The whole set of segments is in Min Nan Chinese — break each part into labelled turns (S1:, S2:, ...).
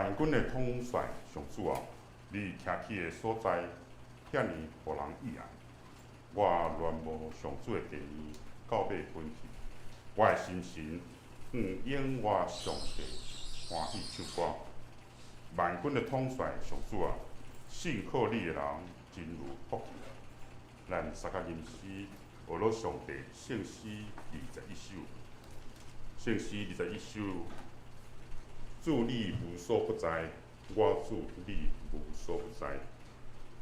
S1: 萬軍的統帥上主啊，你徛起的所在，遐爾予人意愛。我戀慕上主的殿到尾分去，我的心神向永活上帝歡喜唱歌。萬軍的統帥上主啊，信靠你的人真有福氣。咱三個吟詩，學了上帝聖詩二十一首，聖詩二十一首，主你無所不在，我主你無所不在。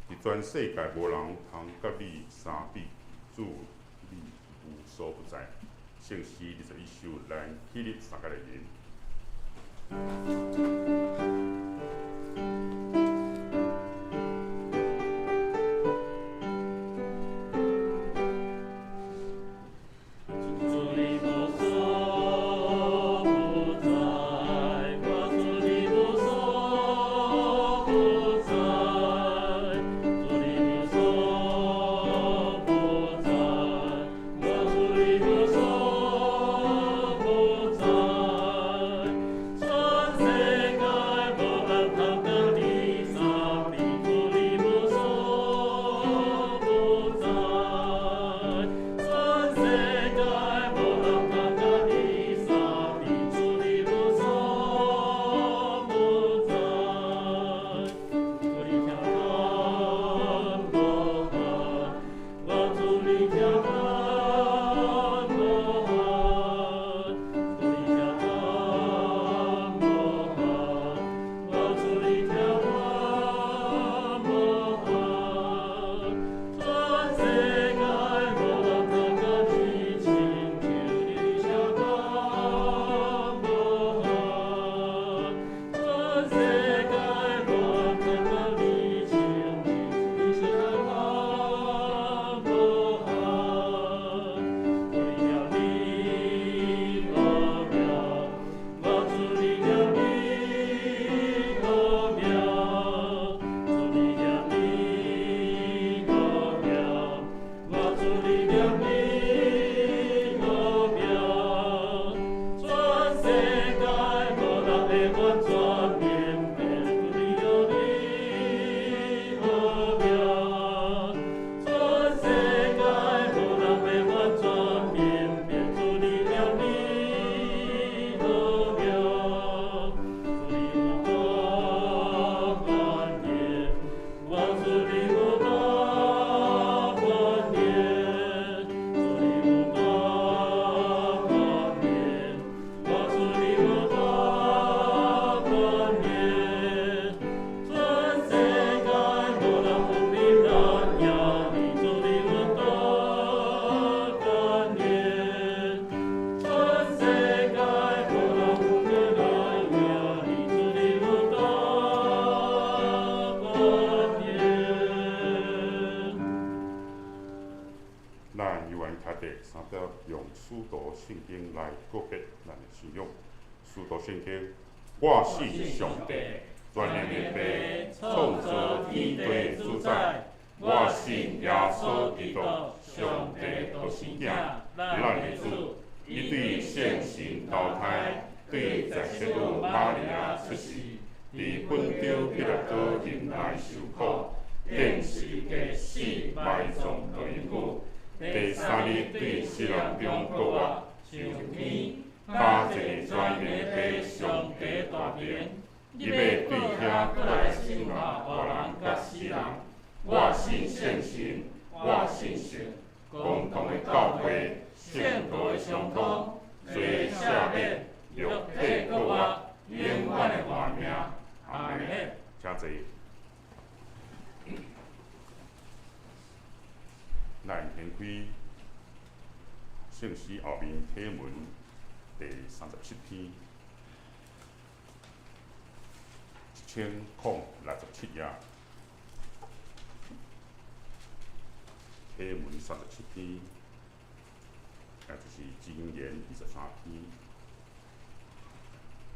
S1: 佇全世界無人通佮你相比，主你無所不在。聖詩二十一首，咱起立三個來吟。
S2: 主你無所不在，我主你無所不在，主你無所不在，我主你無所不在，全世界無人通佮你相比，主你無所不在，全世界無人通佮你相比，主你無所不在，主你聽看無限，我主你聽看無限，主你聽看無限，我主你聽看無限，全世界無人通佮你親像，你聽看無限，全世界無人通佮你親像，你聽看無限，主你聽你奧妙，我主你聽你奧妙，主你聽你奧妙，我主你聽你奧妙，全世界無人會完全明白，主你有你奧妙，全世界無人會完全明白，主你有你奧妙，主你有大權能，我主你有大權能，主你有大權能，我主你有大權能，全世界無人有比咱贏你，主你有大權能，全世界無人有比咱贏你，主你有大權能。
S1: 咱猶原徛佇三疊用使徒信經來告別咱的信仰。使徒信經，我信上帝，全能的父，創造天地的主宰。我信耶穌基督，上帝獨生囝，咱的主。伊對聖神投胎，對在聖女瑪利亞出世，佇本丟彼拉多忍耐受苦，釘十字架死埋葬落陰府，第三日對死人中復活，上天，加坐佇全能的父上帝大爿，伊欲對遐閣來審判活人佮死人。我信聖神，我信聖公同的教會，聖徒的相通，罪赦免，肉體復活，永遠的活命。阿門。請坐。咱掀開聖詩後面啟文第37篇，1067頁。啟文37篇，也就是箴言23篇。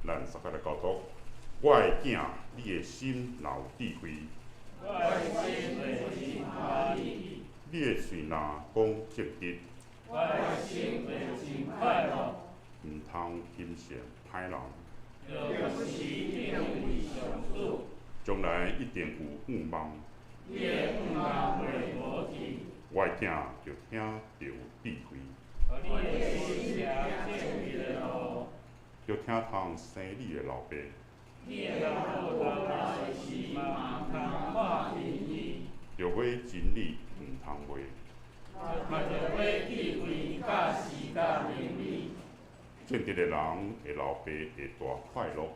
S1: 咱三個來交托。我的囝，你的心若有智慧，
S2: 我的心會真歡喜，
S1: 你的喙若講正直，
S2: 我的心會真快樂。
S1: 毋通輕視歹人。
S2: 著不時敬畏上主。
S1: 將來一定有向望。
S2: 你的向望袂無去。
S1: 我的囝著聽著有智慧。
S2: 予你的心行正義的路。
S1: 著聽從生你的老爸。
S2: 你的老母頭來時嘛毋通看輕伊。
S1: 著買真理，毋通賣。
S2: 嘛著買智慧佮時佮明理。
S1: 正直的人的老爸會大快樂。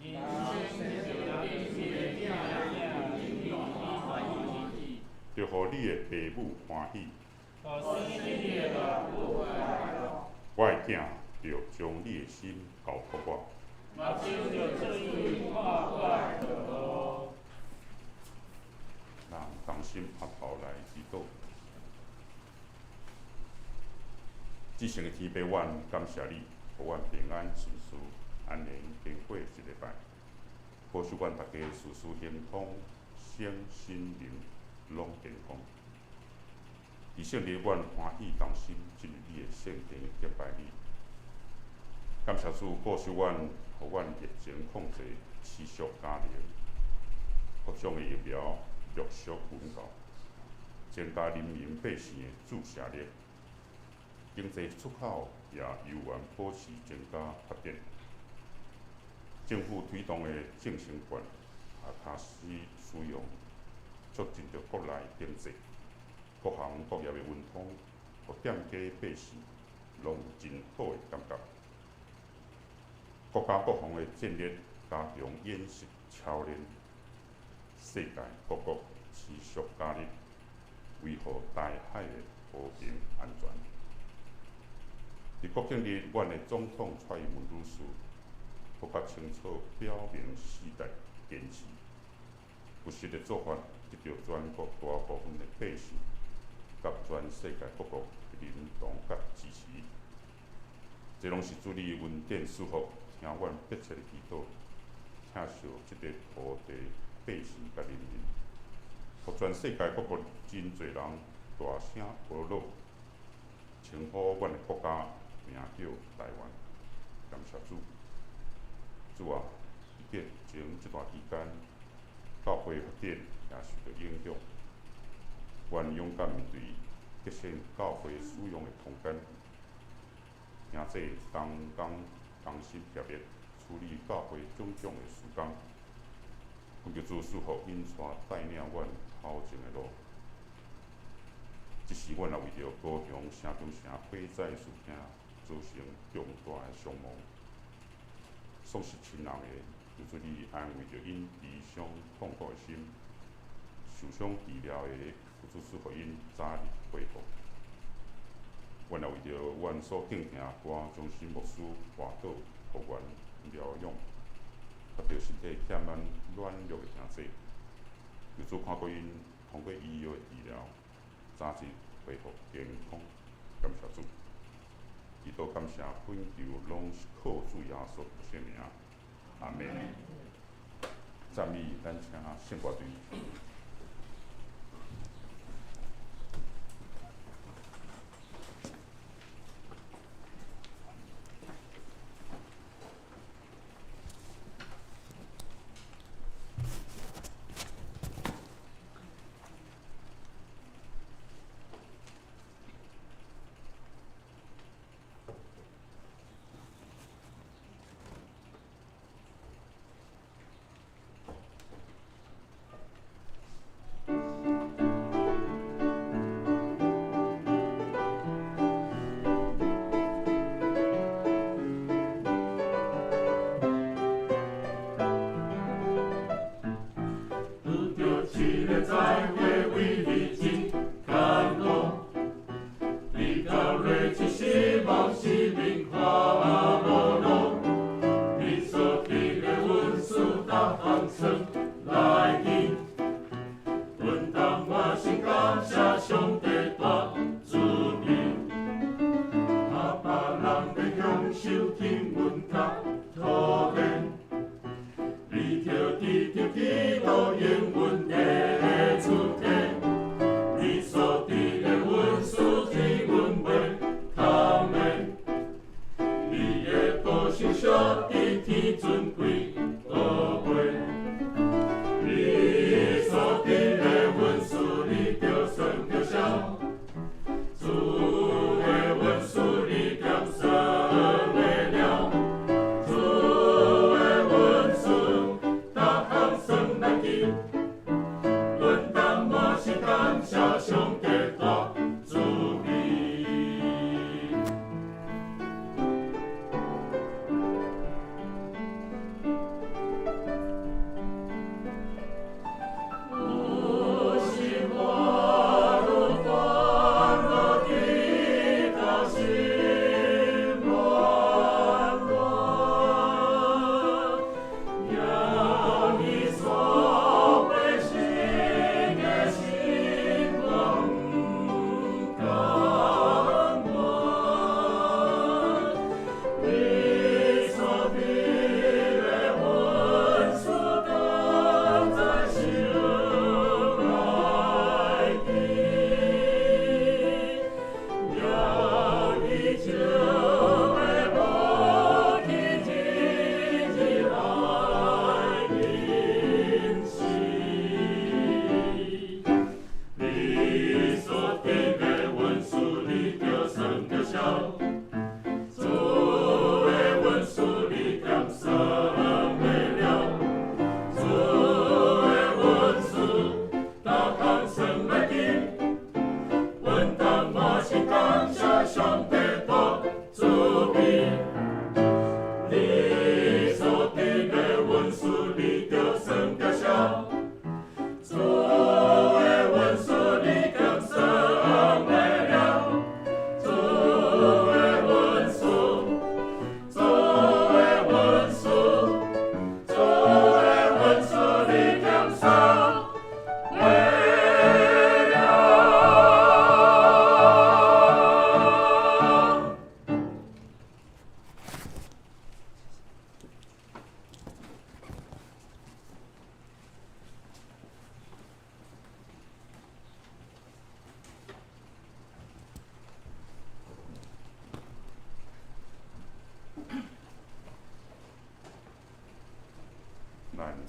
S2: 人生正直的囝兒大歡喜。
S1: 著予你的爸母歡喜。
S2: 予生你的老母快樂。
S1: 我的囝著將你的心交託我。
S2: 目睭著注意看我的道路。
S1: 咱同心合頭來祈禱。至聖的天父，阮感謝你，予阮平安順遂，安然經過一禮拜，保守阮逐家事事亨通，身心靈攏健康。佇聖日，阮歡喜同心進入你的聖殿敬拜你。感謝主保守阮，予阮疫情控制持續加零，各種的疫苗陸續運到，增加人民百姓的注射率。經濟出口也猶原保持增加發展。政府推動的振興券也開始使用，促進著國內經濟，各行各業的運通，予店家百姓攏有真好的感覺。國家國防的戰力加強演習操練，世界各國持續加力維護台海的和平安全。佇國慶日，阮的總統蔡英文女士，閣較清楚表明四大堅持，務實的做法得到全國大部分的百姓佮全世界各國的認同佮支持。這攏是主你恩典賜福，聽阮迫切的祈禱，疼惜這個土地百姓佮人民，予全世界各國真濟人大聲呵咾，稱呼阮的國家名叫台灣。感謝主，主啊，佇疫情這段期間，教會發展也受著影響。阮勇敢面對，節省教會使用的空間，兄弟同工同心協力處理教會種種的事工。懇求主賜福引帶帶領阮頭前的路。這時，阮也為著高雄城中城火災事件造成重大的傷亡，喪失親人的，求主你安慰著𪜶悲傷痛苦的心；受傷治療的，求主賜予𪜶早日恢復。阮也為著阮所敬聽歌中心牧師跋倒復原療養，得著身體欠咱軟弱的兄弟，求主看顧𪜶通過醫藥的治療，早日恢復健康。感謝主，祈禱感謝懇求，攏是靠主耶穌的聖名。阿門。讚美，咱請聖歌隊。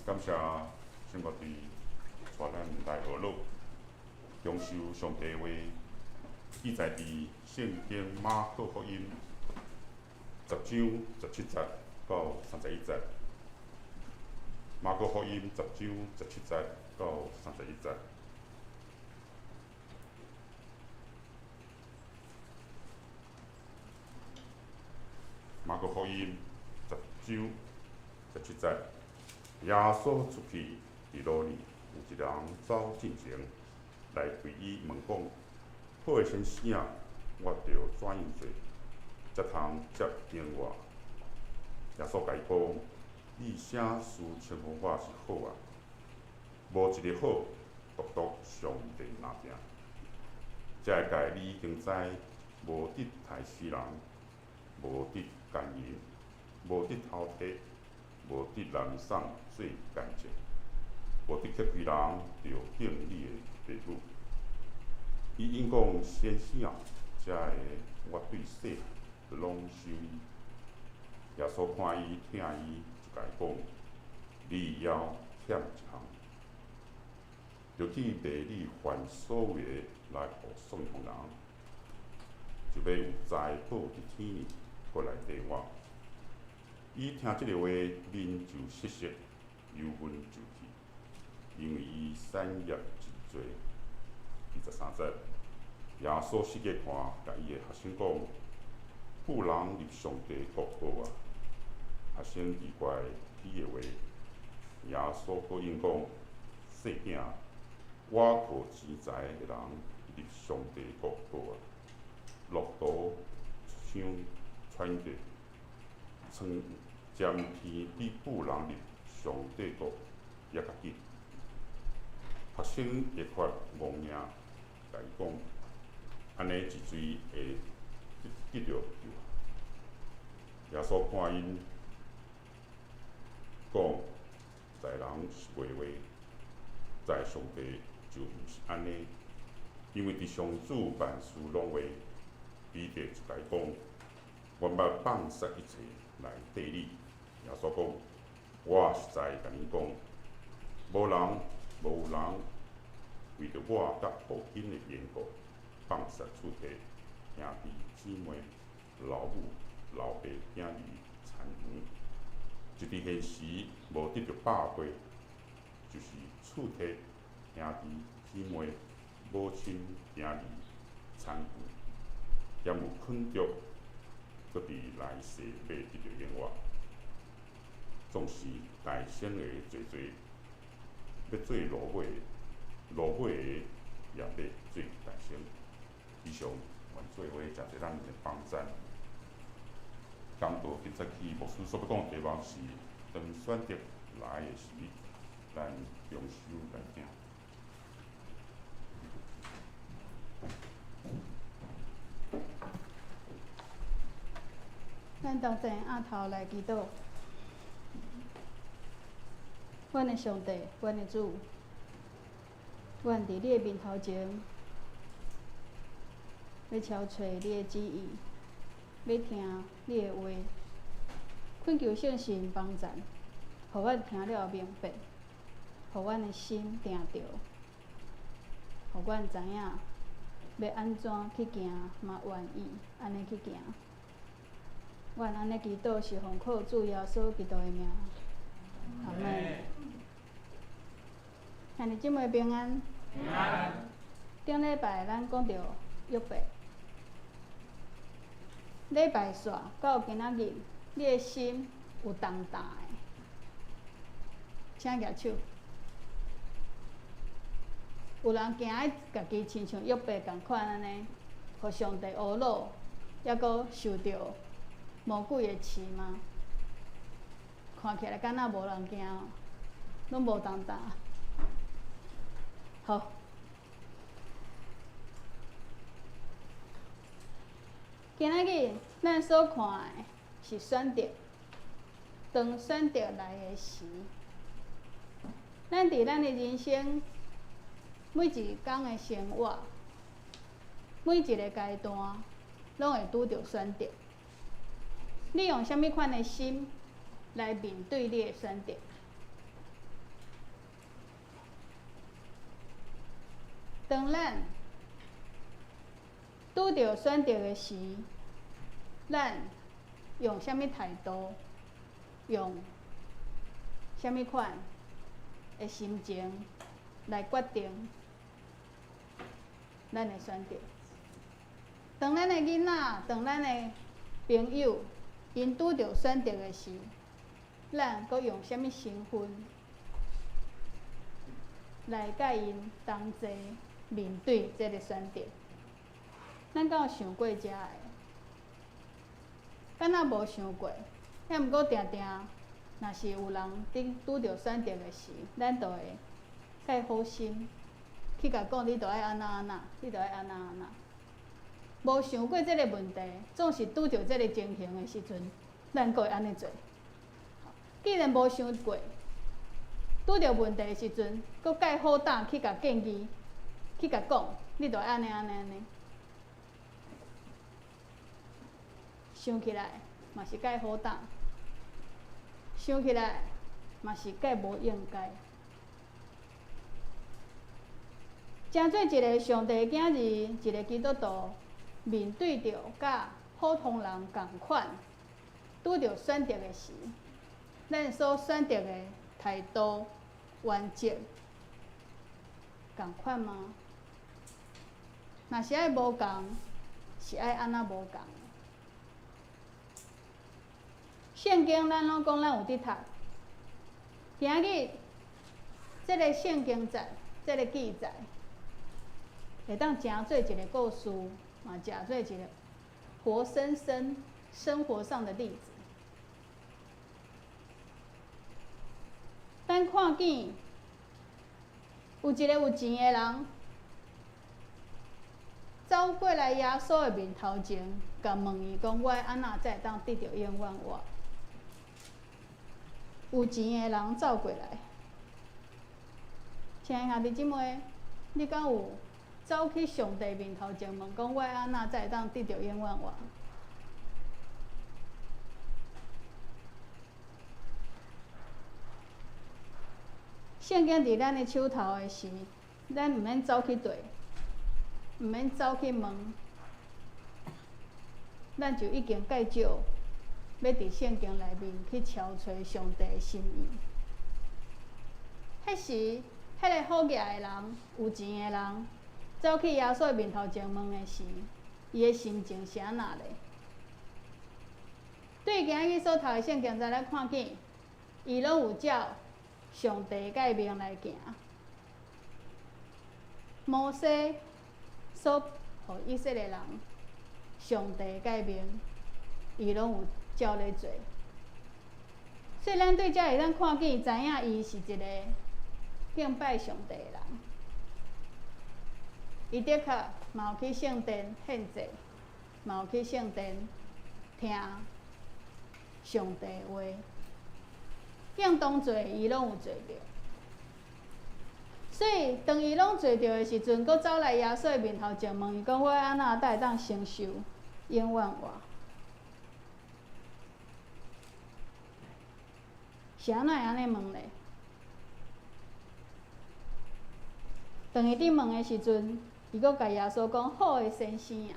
S1: 感謝聖國隊帶咱來學樂，享受上帝話，記載佇聖經馬可福音10章17節到31節。馬可福音十章十七節到三十一節。馬可福音十章十七節，耶穌出去佇路裡，有一人走進前來對伊問講：好的先生啊，我著怎樣做，才通得永活？耶穌共伊講：你啥事稱呼我是好啊？無一个好，獨獨上帝爾定。這个誡你已經知，無得刣死人，無得姦淫，無得偷提，無得濫送做見證，無得刻虧人，著敬你的父母。伊應講：先生啊，這个我對細漢攏守伊。耶穌看伊疼伊，就共伊講：你猶欠一項，著去賣你凡所有的來予送窮人，就欲有財寶佇天裡，閣來綴我。伊聽這个話，面就失色，憂悶就去，因為伊產業真濟。23節，耶穌四界看，共伊的學生講：富人入上帝國好啊！學生奇怪彼个話，耶穌閣應講：細囝，倚靠錢財的人入上帝國好啊！駱駝像穿過穿針鼻比富人入上帝國猶較緊。學生越發戇攑，共伊講：按呢是誰會得著救？耶穌看𪜶講，在人是袂話，在上帝就毋是按呢，因為佇上主萬事攏會。彼得就共伊講：阮捌放捨一切來綴你。耶穌講：我實在共恁講，無人為著我佮福音的緣故，放捨厝宅、兄弟姊妹、老母、老爸、囝兒、田園，就佇現時無得著百倍，就是厝宅、兄弟姊妹、母親、囝兒、田園，兼有囥著，閣佇來世欲得著永活。總是大先的濟濟，欲做落尾的，落尾的也欲做大先。以上，願主的話誠濟咱的幫贊。講道今早起牧師所欲講的題目是：當選擇來的時，咱用手來聽。
S3: 咱同齊徛頭來祈禱。阮的上帝，阮的主，阮佇你的面頭前，欲敲揣你的旨意，欲聽你的話，懇求聖神幫贊，予阮聽了明白，予阮的心定著，予阮知影欲按怎去行，嘛願意按呢去行。阮按呢祈禱是奉靠主耶穌基督的名，阿們。兄弟姊妹平安。
S2: 平安。
S3: 頂禮拜咱講著約伯，禮拜煞到今仔日，你的心有重擔的，請舉手。有人驚愛家己親像約伯仝款按呢，予上帝呵咾，猶閣受著魔鬼的刺嗎？看起來敢若無人驚哦，攏無重擔。好，今仔日咱所看的是選擇，當選擇來的時，咱佇咱的人生每一工的生活，每一个階段，攏會拄著選擇。你用啥物款的心來面對你的選擇？當咱拄著選擇的時，咱用啥物態度，用啥物款的心情來決定咱的選擇？當咱的囡仔，當咱的朋友，𪜶拄著選擇的時，咱閣用啥物身份來佮𪜶同齊面對這个選擇？咱敢有想過遮个？敢若無想過，抑毋過定定，若是有人佇拄著選擇的時，咱就會蓋好心去共講，你著愛按怎按怎，你著愛按怎按怎。無想過這个問題，總是拄著這个情形的時陣，咱閣會按呢做。既然無想過，拄著問題的時陣，閣蓋好膽去共建議，去共講，你著愛按呢按呢按呢。想起來嘛是蓋好膽，想起來嘛是蓋無應該。成做一个上帝囝兒，一个基督徒，面對著佮普通人仝款，拄著選擇的時，咱所選擇的態度、原則仝款嗎？若是愛無仝，是愛按怎無仝？聖經咱攏講咱有佇讀，今日這个聖經節，這个記載，會當成做一个故事，嘛成做一个活生生生活上的例子。咱看見有一个有錢的人走過來耶穌的面頭前，共問伊講：我按怎才會當得著永遠活？有錢的人走過來，親愛兄弟姊妹，你敢有走去上帝面頭前問講：我按怎才會當得著永遠活？聖經佇咱的手頭的時，咱毋免走去對，毋免走去問，咱就已經介少欲佇聖經內面去敲揣上帝的心意。彼時，彼个好額的人，有錢的人，走去耶穌的面頭前問的時，伊的心情是按怎咧？對今日所讀的聖經，咱看見，伊攏有照上帝誡命來行。摩西所予以色列人上帝誡命，伊攏有照咧做。所以咱對遮會當看見，知影伊是一個敬拜上帝的人。伊的確嘛有去聖殿獻祭，嘛有去聖殿聽上帝話。應當做，伊攏有做著。所以，當伊攏做著的時陣，閣走來耶穌的面頭前問伊講：我按怎才會當承受永遠活？是按怎會按呢問咧？當伊佇問的時陣，伊閣共耶穌講：好的先生啊！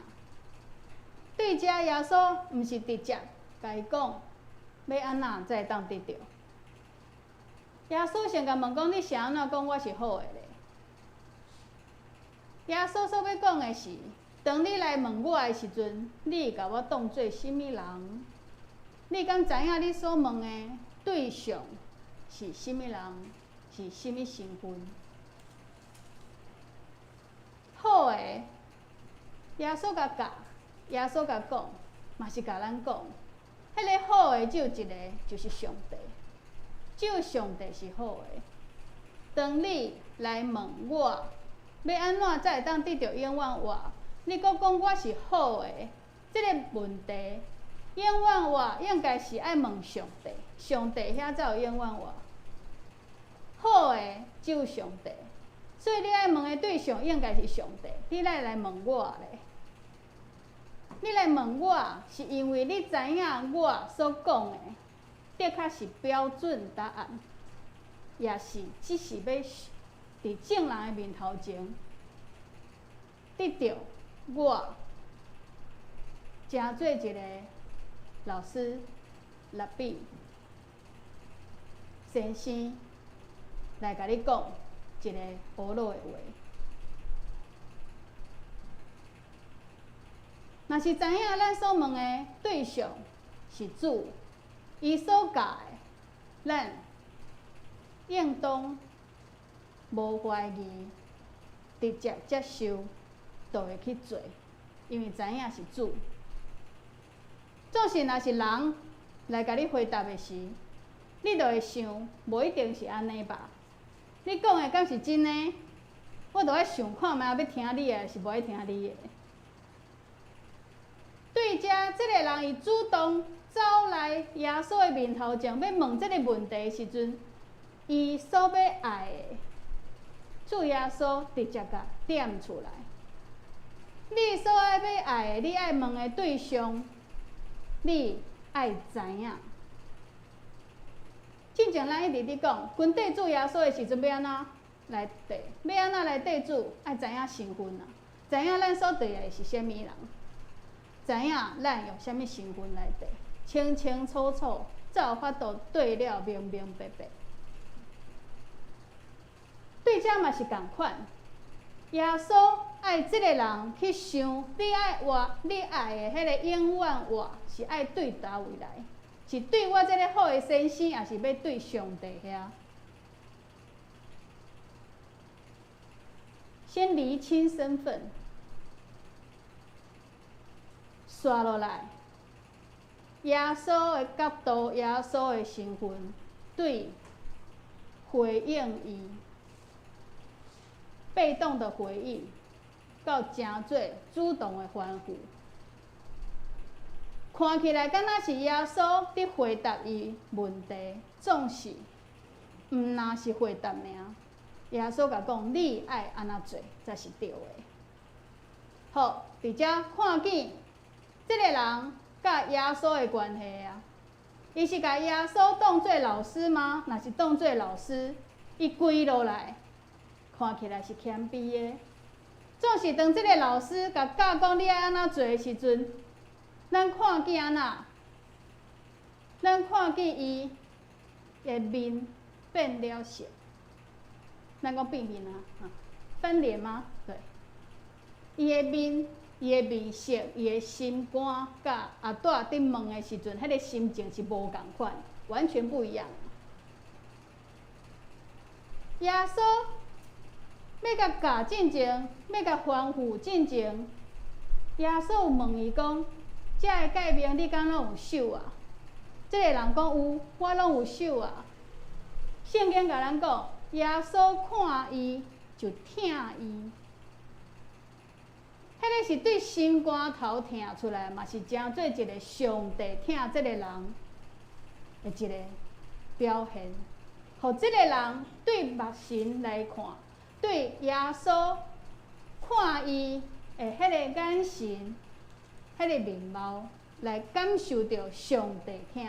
S3: 對遮耶穌毋是直接共伊講，欲按怎才會當得著？耶穌先共問講：你是按怎講我是好的咧？耶穌所欲講的是，當你來問我的時陣，你會共我當做啥物人？你敢知影你所問的對象是啥物人？是啥物身份？好的，耶穌共教，耶穌共講，嘛是共咱講，彼个好的只有一個，就是上帝。只有上帝是好的。當你來問我，欲按怎才會當得著永遠活？你閣講我是好的，這个問題，永遠活應該是愛問上帝，上帝遐才有永遠活。好的只有上帝，所以你愛問的對象應該是上帝。你來來問我咧？你來問我，是因為你知影我所講的，的確是標準答案，也是只是欲佇眾人的面頭前得著我成做一个老師、拉比、先生來共你講一个呵咾的話。若是知影咱所問的對象是主，伊所教的，咱應當無懷疑，直接接受，就會去做，因為知影是主。總是若是人來共你回答的時，你就會想，無一定是按呢吧？你講的敢是真的？我著愛想看覓，欲聽你的，抑是無愛聽你的。對遮，這个人伊主動走來耶穌的面頭前，欲問這个問題的時陣，伊所欲愛的，主耶穌直接共點出來。你所愛欲愛的，你愛問的對象，你愛知影。進前咱一直佇講，跟綴主耶穌的時陣，欲按怎來綴？欲按怎來綴主？愛知影身份啊，知影咱所綴的是啥物人，知影咱用啥物身份來綴，清清楚楚，才有法度對了明明白白。對遮嘛是仝款，耶穌愛這个人去想，你愛活，你愛的彼个永遠活，是愛對佗位來？是對我這个好的先生，抑是欲對上帝遐？先釐清身份，紲落來，耶穌的角度，耶穌的身份，對回應伊，被動的回應，到成做主動的吩咐。看起來敢若是耶穌佇回答伊問題，總是毋若是回答爾。耶穌共講：你愛按怎做才是對的。好，佇遮看見這个人佮耶穌的關係啊，伊是共耶穌當做老師嗎？若是當做老師，伊跪落來，看起來是謙卑的。總是當這个老師共教講你愛按怎做的時陣，咱看見按怎？咱看見伊的面變了色。咱講變面啊，翻臉嗎？對。伊的面、伊的面色、伊的心肝，佮阿拄仔佇問的時陣，彼个心情是無仝款，完全不一樣。耶穌欲共教進前，欲共吩咐進前，耶穌有問伊講：這个誡命你敢攏有守啊？這个人講有，我攏有守啊。聖經共咱講，耶穌看伊就疼伊，彼个是對心肝頭疼出來，嘛是成做一个上帝疼這个人的一個表現。予這个人對目神來看，對耶穌看伊的彼个眼神、彼个面貌，來感受著上帝疼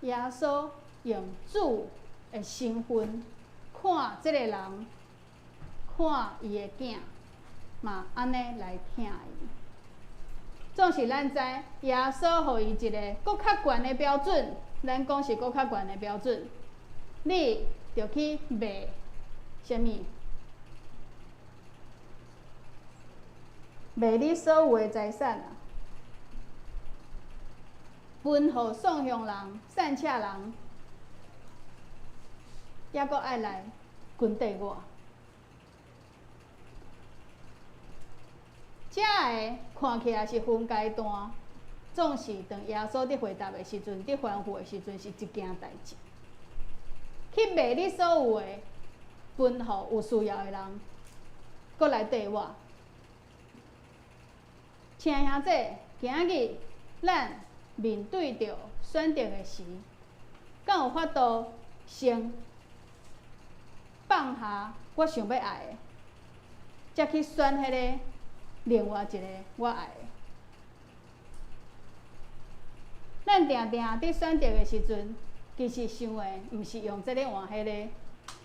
S3: 伊。耶穌用主的身份看這个人，看伊的囝，嘛按呢來疼伊。總是咱知耶穌予伊一个閣較懸的標準，咱講是閣較懸的標準，你著去賣啥物？賣你所有的財產啊，分予喪鄉人、散赤人，猶閣愛來跟綴我。這个看起來是分階段，總是當耶穌佇回答的時陣，佇吩咐的時陣，是一件代誌。去賣你所有的，分予有需要的人，閣來綴我。親愛兄弟，今仔日咱面對著選擇的時，敢有法度先放下我想欲愛的，才去選彼个另外一個我愛的？咱定定佇選擇的時陣，其實想的毋是用這个換彼个，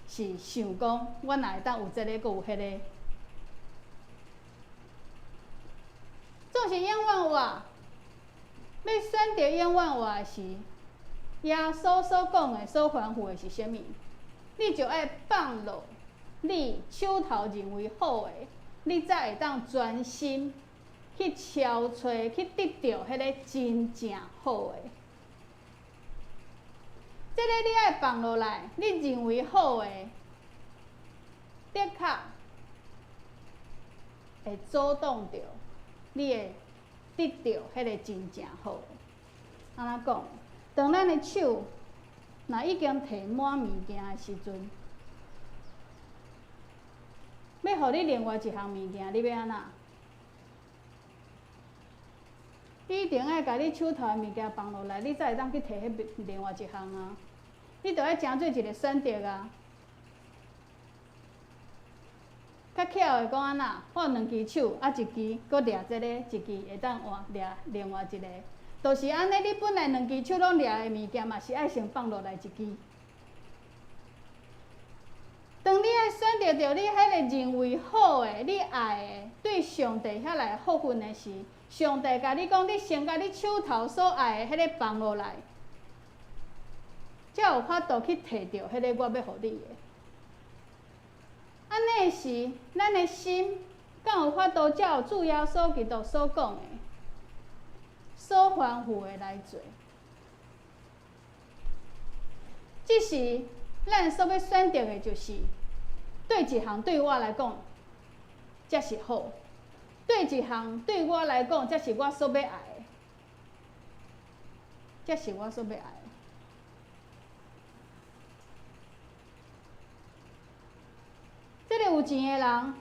S3: 是想講我若會當有這个，閣有彼个，總是永遠活，欲選擇永遠活的時，耶穌所講的、所吩咐的是啥物？你就愛放落你手頭認為好的，你才會當專心去敲揣、去得著彼个真正好的。這个你愛放落來，你認為好的，的確會阻擋著你會得著彼个真正好的。按怎講？當咱的手若已經提滿物件的時陣，欲予你另外一項物件，你欲按怎？你一定愛共你手頭的物件放落來，你才會當去提彼另外一項啊！你著愛成做一个選擇啊！較巧的講按怎？我有兩支手，啊一支閣掠這个，一支會當換掠另外一个。就是按呢，你本來兩支手攏掠的物件，嘛是愛先放落來一支。當你愛選擇著你彼个認為好的、你愛的，對上帝遐來福分的時，上帝共你講，你先共你手頭所愛的彼個放落來，才有法度去提著彼个我欲予你的。按呢時，咱的心敢有法度照主耶穌基督所講的、所吩咐的來做？這時，咱所欲選擇的就是，對一項對我來講，才是好；對一項對我來講，才是我所欲愛的，才是我所欲愛的。這個有錢的人，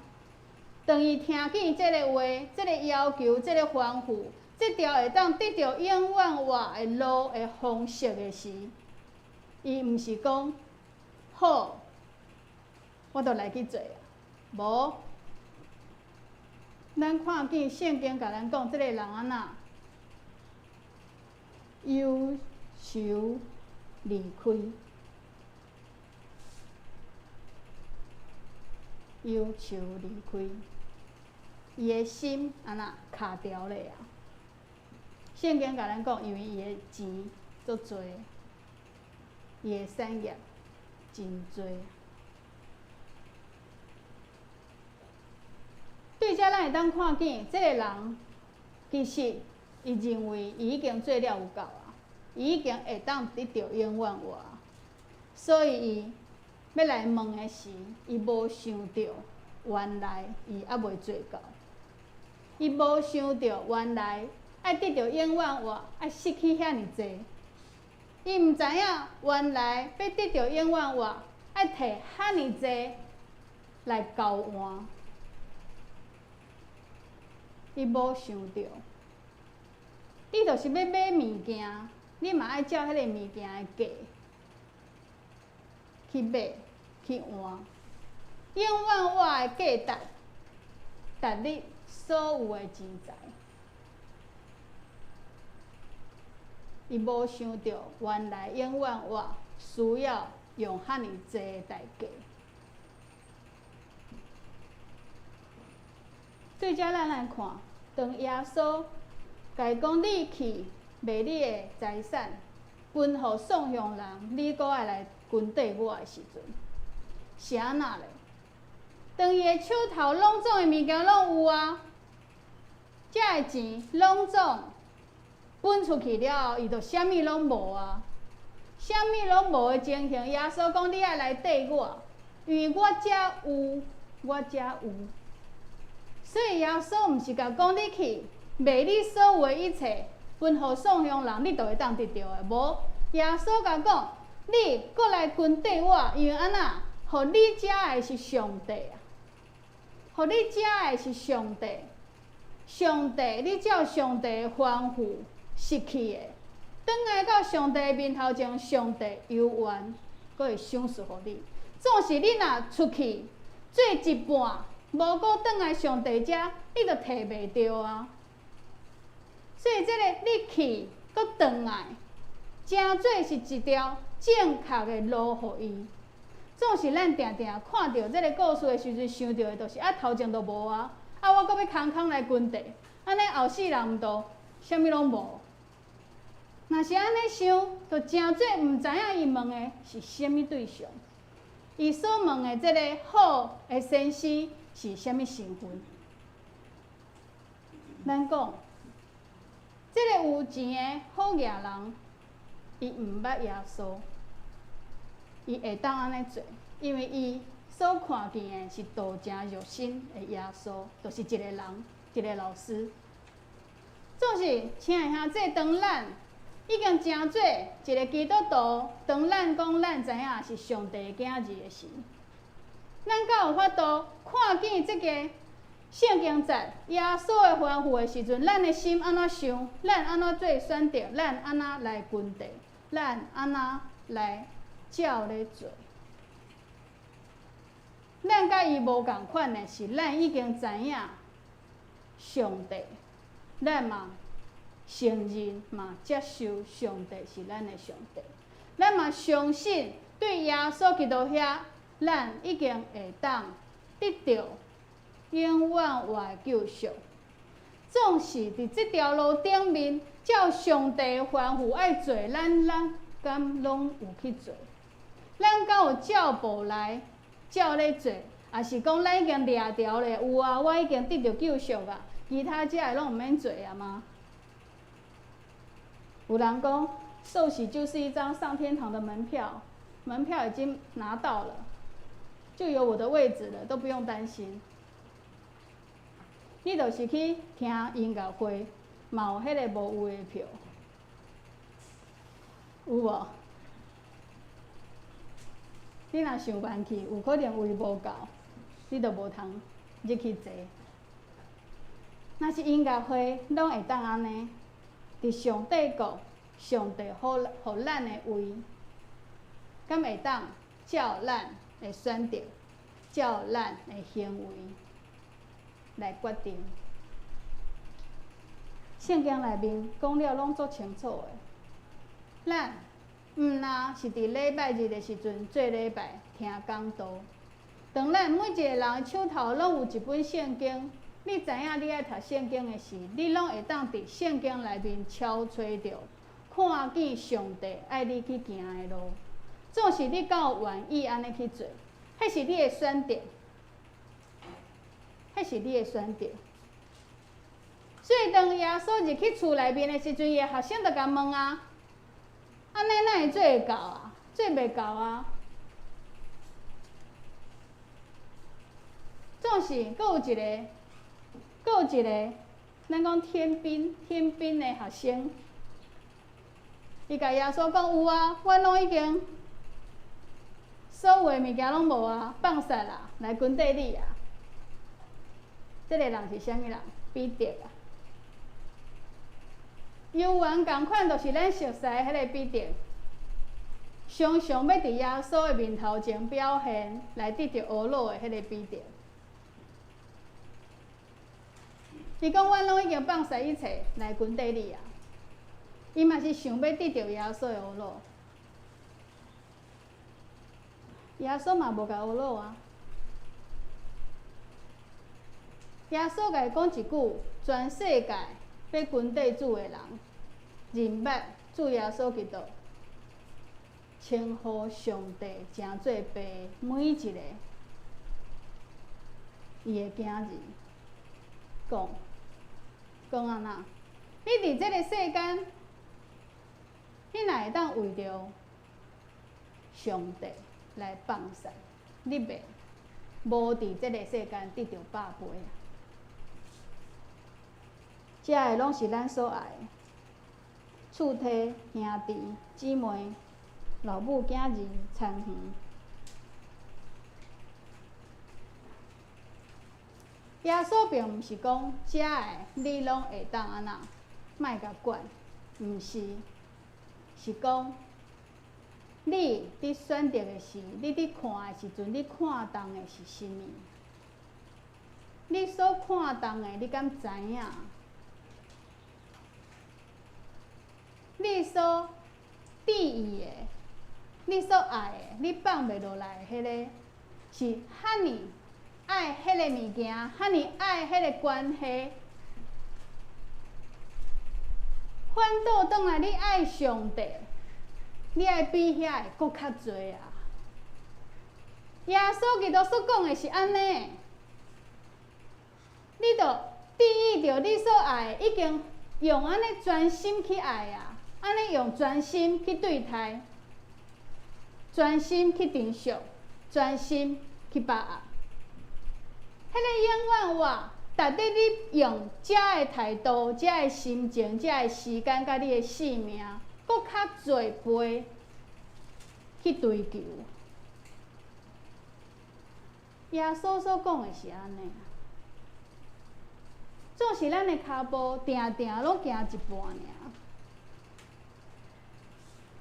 S3: 當伊聽見這个話、這个要求、這个吩咐，這條會當得著永遠活的路的方式的時，伊毋是講好，我就來去做啊。無，咱看見聖經共咱講，這个人按怎憂愁離開，憂愁離開，伊的心按怎卡牢咧啊？聖經共咱講，因為伊的錢足濟，伊的產業真濟。對這咱會當看見，這个人其實伊認為伊已經做了有夠啊，伊已經會當得著永遠活，所以伊欲來問的時，伊無想著原來伊猶未做到，伊無想著原來愛得著永遠活，愛失去遐爾濟，伊毋知影原來欲得著永遠活，愛提遐爾濟來交換。伊無想著，你就是欲買物件，你嘛愛照彼个物件的價去買去換。永遠活的價值，值你所有的錢財。伊無想著，原來永遠活需要用遐爾濟的代價。對這咱來看，當耶穌共伊講你去賣你的財產，分予喪窮人，你閣愛來跟綴我的時陣，是按怎咧？當伊的手頭攏總的物件攏有啊，這个錢攏總分出去了後，伊就啥物攏無啊，啥物攏無的情形，耶穌講你愛來綴我，因為我遮有，我遮有。所以耶穌毋是共講你去賣你所有的一切，分予喪窮人，你就會當得著的。無，耶穌共講，你閣來跟綴我，因為按怎，予你食的是上帝啊，予你食的是上帝，上帝，你照上帝的吩咐失去的，轉來到上帝的面頭前，上帝猶原閣會賞賜予你。總是你若出去做一半，無閣轉來上帝遮，你就提袂著啊。所以這个你去閣轉來，成做是一條正確的路予伊。總是咱定定看著這个故事的時陣，想著的就是啊，頭前都無啊，啊，我閣欲空空來跟綴，按呢後世人毋就啥物攏無？若是按呢想，就誠做毋知影伊問的是啥物對象，伊所問的這个好的先生是啥物身份？咱講，這个有錢的好額人，伊毋捌耶穌，伊會當按呢做，因為伊所看見的是道成肉身的耶穌，就是一個人，一個老師。總是，親愛兄弟，當咱已經成做一個基督徒，當咱講咱知影是上帝的囝兒的時，咱敢有法度看見這個聖經節耶穌的吩咐的時陣，咱的心按怎想？咱按怎做選擇？咱按怎來跟綴？咱按怎來照咧做？咱佮伊無仝款的是，咱已經知影上帝，咱嘛承認嘛接受上帝是咱的上帝，咱嘛相信對耶穌基督遐，咱已經會當得著永遠活的救贖。總是佇這條路頂面，照上帝吩咐愛做，咱敢攏有去做？咱敢有照步來照咧做？抑是講咱已經掠著咧？有啊，我已經得著救贖啊，其他這个攏毋免做啊嗎？有人講，受洗就是一張上天堂的門票，門票已經拿到了，就有我的位置了，都不用擔心。你就是去聽音樂會，嘛有彼个無位的票，有無？你若上慢去，有可能位無夠，你就無通入去坐。若是音樂會，攏會當按呢，佇上帝國，上帝予予咱的位，敢會當照咱的選擇，照咱的行為來決定。聖經內面講了攏足清楚的，咱毋但是佇禮拜日的時陣做禮拜聽講道，當咱每一個人手頭攏有一本聖經，你知影你愛讀聖經的時，你攏會當佇聖經內面敲揣著，看見上帝愛你去行的路。總是你敢有願意按呢去做，彼是你的選擇，彼是你的選擇。所以當耶穌入去厝內面的時陣，伊的學生就共問啊：按呢哪會做會到啊？做袂到啊？總是閣有一個，閣有一個，咱講天兵，天兵的學生，伊共耶穌講有啊，阮攏已經所有的物件攏無啊，放殺啦，來跟綴你啊。這个人是啥物人？彼得啊。猶原仝款，就是咱熟似的彼个彼得，常常欲佇耶穌的面頭前表現，來得著呵咾的彼个彼得。伊講：阮攏已經放殺一切來跟綴你啊！伊嘛是想欲得著耶穌的呵咾，耶穌嘛無共呵咾啊！耶穌共伊講一句：全世界欲跟綴主的人，認捌主耶穌基督，稱呼上帝成做爸，每一個伊的囝兒，講講按怎？你佇這个世間，你若會當為著上帝來放殺，你袂無佇這个世間得著百倍啊！這个攏是咱所愛的，厝體、兄弟、姊妹、老母、囝兒、田園。耶穌並毋是講這个你攏會當按怎，莫共管，毋是，是講你佇選擇的時，你佇看的時陣，你看重的是啥物？你所看重的，你敢知影？你所注意的，你所愛的，你放袂落來的彼个，是遐爾愛彼个物件，遐爾愛彼个關係，反倒轉來，你愛上帝，你愛比遐个閣較濟啊！耶穌基督所講的是按呢，你著注意著你所愛的，已經用按呢專心去愛啊，按呢用專心去對待，專心去珍惜，專心去把握。彼个永遠活，值得你用這个態度、這个心情、這个時間，佮你的性命，閣較濟倍去追求。耶穌所講的是按呢，總是咱的跤步定定攏行一半爾，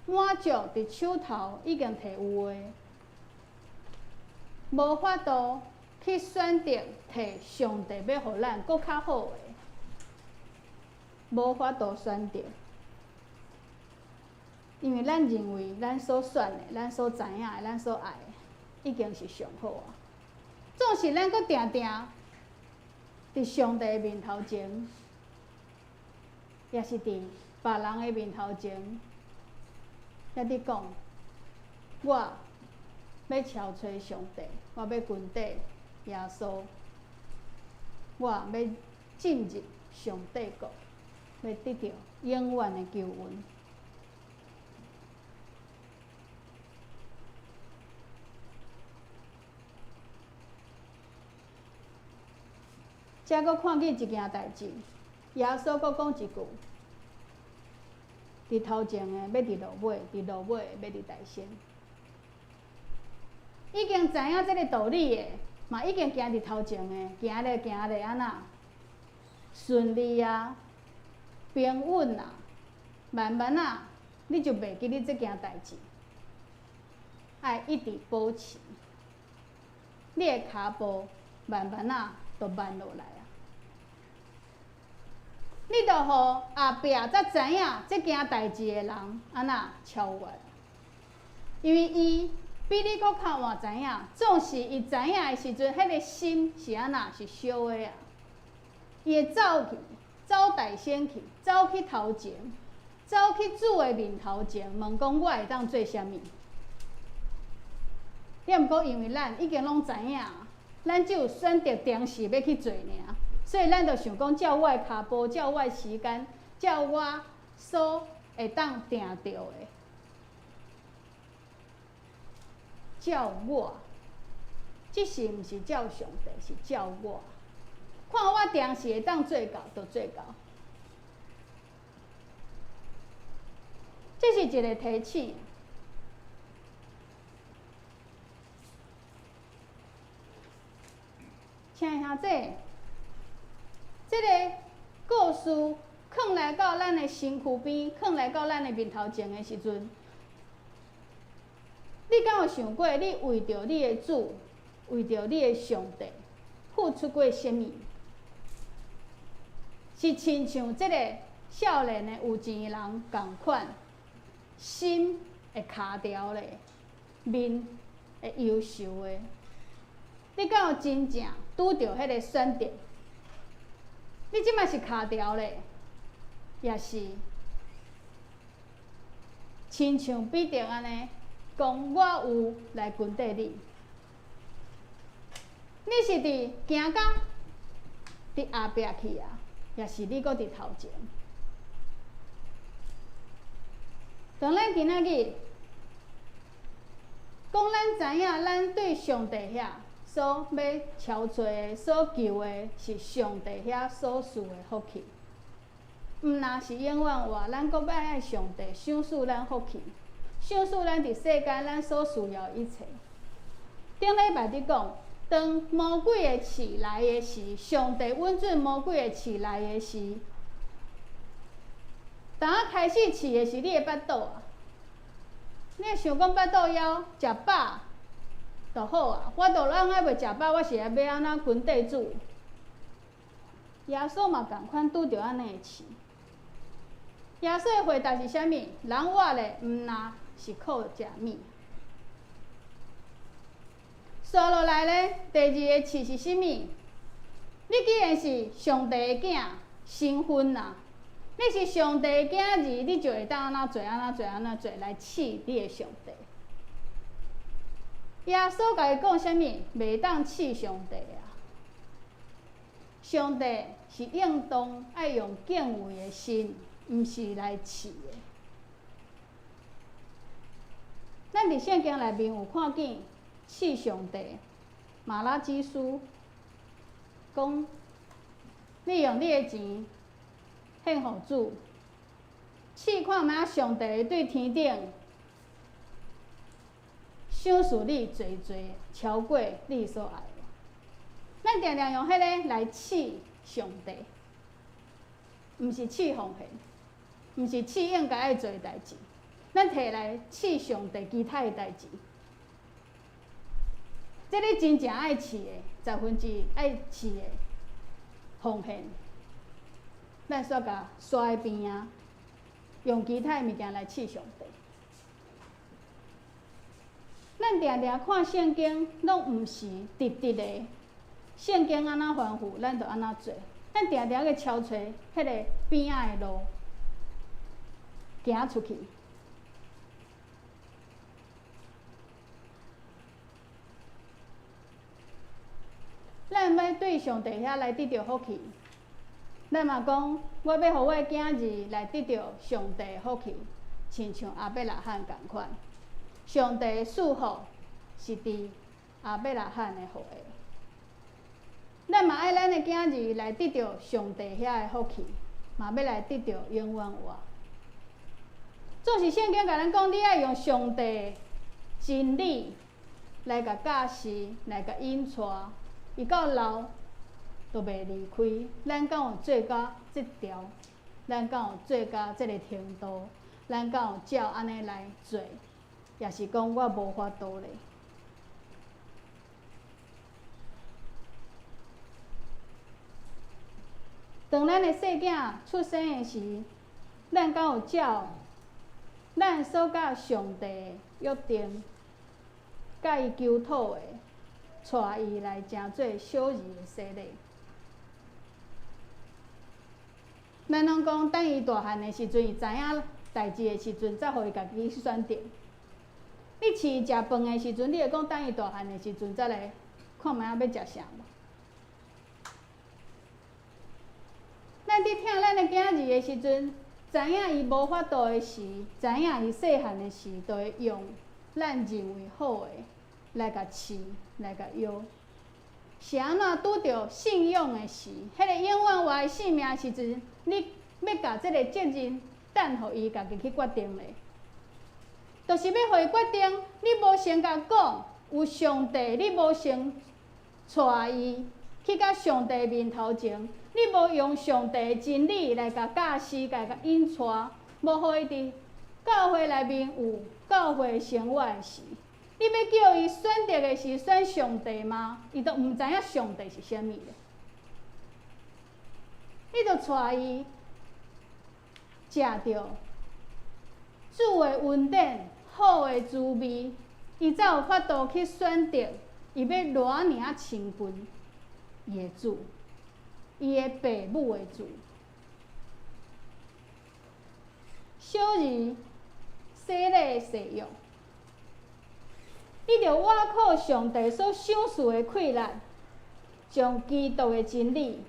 S3: 滿足佇手頭已經提有的，無法度去選擇提上帝欲予咱閣較好的，無法度選擇，因為咱認為咱所選的、咱所知影的、咱所愛的，已經是上好啊。總是咱閣定定佇上帝的面頭前，抑是佇別人的面頭前，遐佇講，我欲超揣上帝，我欲跟綴耶穌，我欲進入上帝國，欲得著永遠的救恩。遮閣看見一件代誌，耶穌閣講一句：佇頭前的欲佇落尾，佇落尾的欲佇大先。已經知影這个道理的，嘛已經行佇頭前的，行咧行咧按怎順利啊，平穩啊，慢慢啊，你就袂記你這件代誌。愛一直保持，你的跤步慢慢啊，就慢落來啊。你就予後壁才知影這件代誌的人按怎超越，因為伊比你閣較晚知影，總是伊知影的時陣，彼個心是按怎是燒的啊。伊會走去，走大先去，走去頭前，走去主的面頭前，問講我會當做啥物？抑毋過因為咱已經攏知影，咱只有選擇定時欲去做爾。所以咱就想講，照我的跤步，照我的時間，照我所會當定著的，照我，這是毋是照上帝？是照我。看我定時會當做到，就做到。這是一個提醒。親愛兄弟，這个故事囥來到咱的身軀邊，囥來到咱的面頭前的時陣，你敢有想過，你為著你的主，為著你的上帝，付出過啥物？是親像這个少年的有錢人仝款，心會跤著咧，面會憂愁的。你敢有真正拄著彼个選擇？你這擺是跤著咧，抑是親像彼得按呢講，我有來跟綴你。你是佇行到佇後壁去啊，抑是你閣佇頭前？當咱今仔日講，咱知影，咱對上帝遐所欲超揣的、所求的，是上帝遐所賜的福氣。毋若是永遠活，咱閣欲愛上帝賞賜咱福氣，賞賜咱佇世間咱所需要的一切。頂禮拜佇講，當魔鬼的試來的時，上帝允准魔鬼的試來的時，當仔開始試的是你的腹肚啊！你會想講腹肚枵，食飽就好啊！我都人還袂食飽，我是欲按怎跟綴主？耶穌嘛仝款拄著按呢的試。耶穌的回答是啥物？人活咧，毋若是靠食物。紲落來咧，第二个試是啥物？你既然是上帝的囝，身份啊，你是上帝的囝兒，你就會當按怎做、按怎做、按怎做來試你的上帝。耶穌共伊講啥物？袂當試上帝啊！上帝是應當愛用敬畏的心，毋是來試的。咱佇聖經內面有看見試上帝，瑪拉基書講，你用你的錢獻予主，試看覓上帝對天頂賞賜你濟濟超過你所愛的。咱定定用彼个來試上帝，毋是試奉獻，毋是試應該愛做的代誌，咱提來試上帝其他的代誌。這你真正愛試的，十分之愛試的奉獻，咱煞共刷佇邊仔，用其他的物件來試上帝。咱定定看聖經，攏毋是直直的。聖經按怎吩咐，咱就按怎做。咱定定去超揣彼个邊仔的路，行出去。咱欲對上帝遐來得著福氣，咱嘛講，我欲予我的囝兒來得著上帝的福氣，親像亞伯拉罕仝款。上帝的賜福是佇亞伯拉罕的予的。咱嘛愛咱的囝兒來得著上帝遐的福氣，嘛欲來得著永遠活。總是聖經共咱講，你愛用上帝真理來共教示，來共引帶，伊到老都袂離開。咱敢有做到這條？咱敢有做到這个程度？咱敢有照按呢來做？抑是講我無法度咧？當咱的細囝出生的時，咱敢有照咱所佮上帝的約定，佮伊求討的，帶伊來成做小兒的洗禮？咱攏講等伊大漢的時陣，伊知影代誌的時陣，才予伊家己去選擇。你飼伊食飯的時陣，你會講等伊大漢的時陣，才來看覓仔欲食啥無？咱佇疼咱的囝兒的時陣，知影伊無法度的時，知影伊細漢的時，就會用咱認為好的來共飼，來共養。是按怎拄著信仰的時，彼个永遠活的性命的時陣，你欲共這个責任等予伊家己去決定咧？就是欲予伊決定，你無先共講有上帝，你無先帶伊去到上帝面頭前，你無用上帝的真理來共教示、共引帶，無予伊佇教會內面有教會生活的時，你欲叫伊選擇的是選上帝嗎？伊都毋知影上帝是啥物咧。你著帶伊食著主的恩典、好的滋味，伊才有法度去選擇，伊欲偌爾仔親近伊的主，伊的爸母的主。小兒洗禮的誓約，你著倚靠上帝所賞賜的氣力，將基督的真理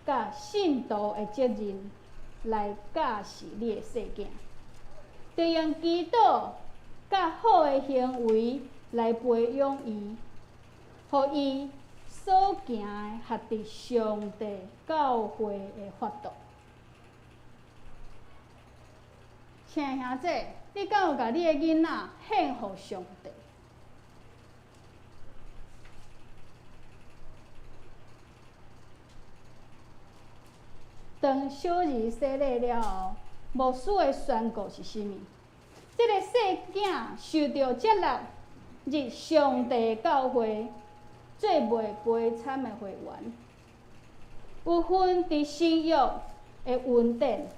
S3: 佮信徒的責任來教示你的細囝，著用祈禱佮好的行為來培養伊，予伊所行的合佇上帝教會的法度。親愛兄弟，你敢有共你的囡仔獻予上帝？當小兒洗禮了後，牧師的宣告是啥物？這個細囝受著接納入上帝教會，做袂悲慘的會員，有份佇新約的恩典。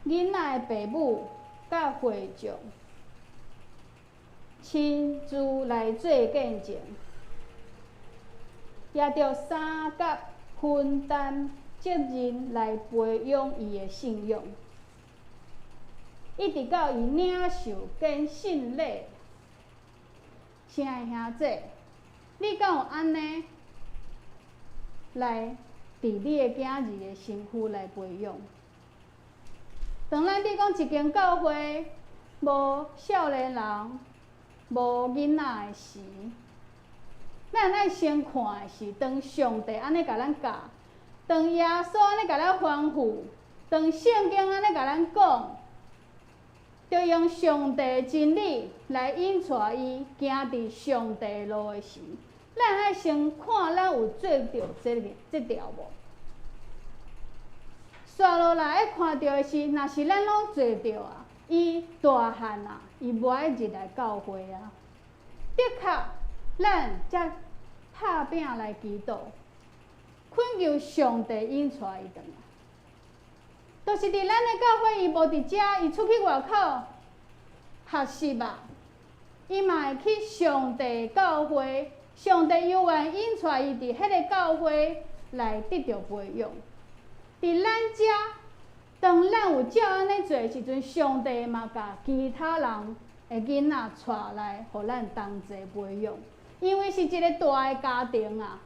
S3: 囡仔的爸母佮會眾親自來做見證，也著相佮分擔責任來培養伊的信仰，一直到伊領受堅信禮。親愛兄姊，你敢有按呢來佇你的囝兒的身軀來培養？當咱你講一間教會無少年人、無囡仔的時，咱愛先看的是當上帝按呢共咱教，當耶穌按呢共咱吩咐，當聖經按呢共咱講，著用上帝的真理來引帶伊行佇上帝路的時，咱愛先看咱有做著這個這條無？煞落來愛看著的是，若是咱攏做著啊，伊大漢啊，伊無愛入來教會啊。的確，咱才拍拚來祈禱，懇求上帝引帶伊轉來。就是佇咱的教會，伊無佇遮，伊出去外口學習啊，伊嘛會去上帝教會，上帝猶原引帶伊佇彼个教會來得著培養。佇咱遮，當咱有照按呢做的時陣，上帝嘛共其他人的囡仔帶來，予咱同齊培養。因為是一个大的家庭啊，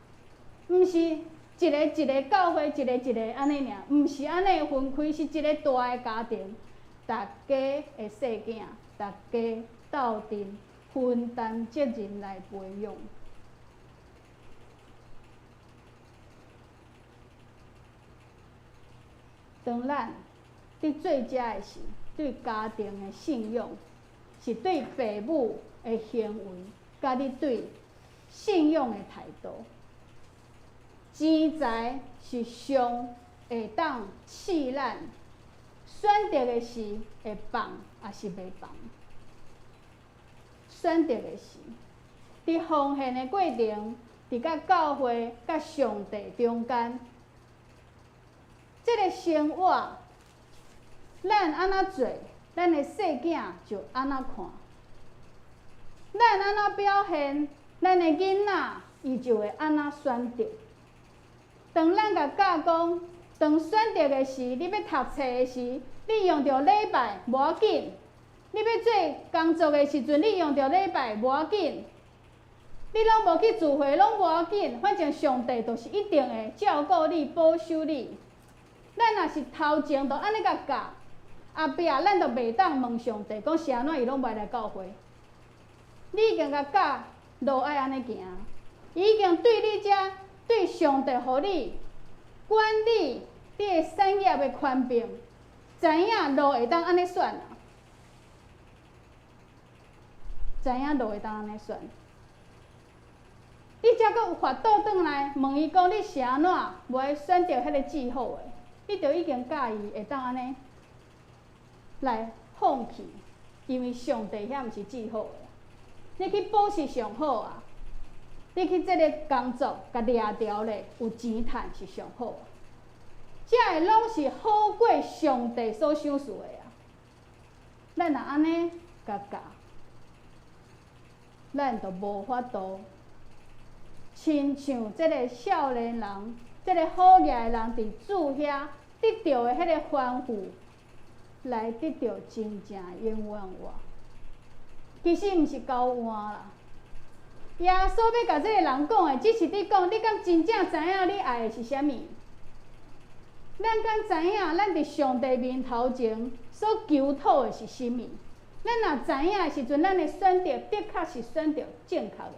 S3: 毋是一个一个教會，一個一個按呢爾，毋是按呢分開，是一個大的家庭，逐家的細囝，逐家鬥陣分擔責任來培養。當咱佇做這的時，對家庭的信仰，是對父母的行為，佮你對信仰的態度。錢財是上會當試咱，選擇的時會放，抑是袂放？選擇的時，佇奉獻的過程，佇佮教會、佮上帝中間，這个生活，咱按怎做，咱的細囝就按怎看；咱按怎表現，咱的囡仔伊就會按怎選擇。當咱共教講，當選擇的時，你欲讀冊的時，你用著禮拜無要緊；你欲做工作的時陣，你用著禮拜無要緊。你攏無去聚會，攏無要緊，反正上帝就是一定會照顧你、保守你。咱若是頭前就按呢共教，後壁咱就袂當問上帝，講是按怎伊攏無愛來教會。你已經共教路愛按呢行，伊已經對你遮對上帝予你管理你的產業的權柄，知影路會當按呢選啊？知影路會當按呢選？你才閣有法度轉來問伊講，你是按怎無愛選擇彼個至好的？你就已經教伊會當按呢來放棄，因為上帝遐毋是至好的。你去補習上好啊！你去這個工作，共掠著咧，有錢趁是上好。這个攏是好過上帝所賞賜的啊！咱若按呢共教，咱就無法度親像這个少年人，這个好額的人佇主遐得著的彼个吩咐，來得著真正永遠活。其實毋是交換啦，耶穌欲共這个人講的，只是佇講，你敢真正知影你愛的是啥物？咱敢知影咱佇上帝面頭前所求討的是啥物？咱若知影的時陣，咱的選擇的確是選擇正確的。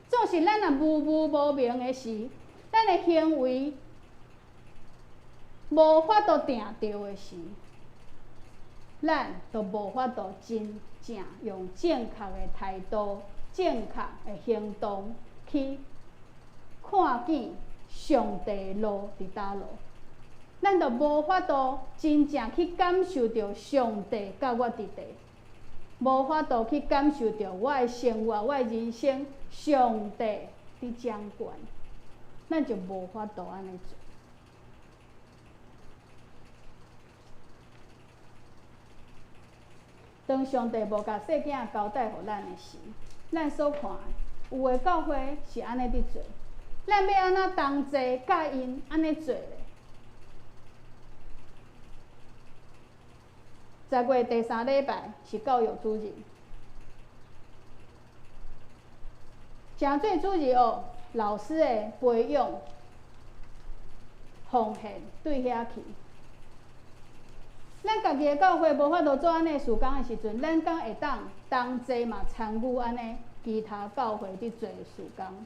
S3: 總是咱若無無無明的時，咱的行為無法度定著的時，咱就無法度真正用正確的態度、正確的行動去看見上帝的路佇佗落，咱就無法度真正去感受著上帝佮我佇佇，無法度去感受著我的生活、我的人生，上帝佇掌管，咱就無法度按呢做。當上帝無共細囝交代予咱的時，咱所看的有的教會是按呢佇做，咱欲按怎同齊佮𪜶按呢做咧？ 10月第三禮拜是教育主日，誠濟主日學老師的培養奉獻對遐去。咱家己的教會無法度做按呢事工的時陣，咱敢會當同齊嘛參與按呢其他教會佇做事工？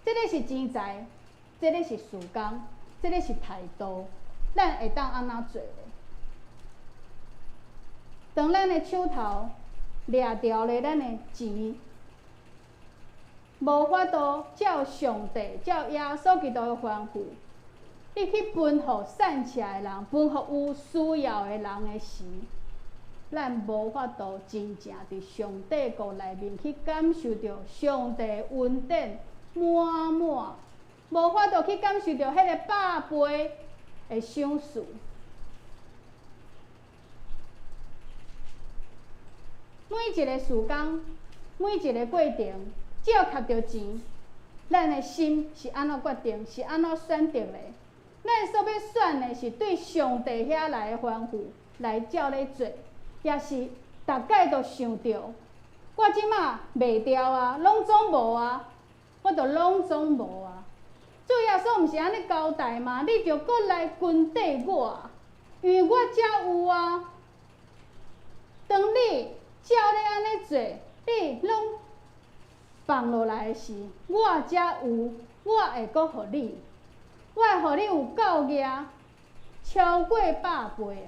S3: 這个是錢財，這个是事工，這个是態度，咱會當按怎做咧？當咱的手頭掠著咧，咱的錢無法度照上帝、照耶穌基督的吩咐，你去分予散赤的人，分予有需要的人的時，咱無法度真正佇上帝國內面去感受著上帝恩典滿滿，無法度去感受著彼个百倍的賞賜。每一个事工，每一个過程，只要磕著錢，咱的心是按怎決定，是按怎選擇的？咱所欲選的是對上帝遐來的吩咐來照咧做，抑是逐擺都想著，我這馬賣掉啊，攏總無啊，我就攏總無啊。主耶穌毋是按呢交代嗎？你著閣來跟綴我，因為我才有啊。當你照咧按呢做，你攏放落來的時，我才有，我會閣予你，我會予你有夠額，超過百倍啊！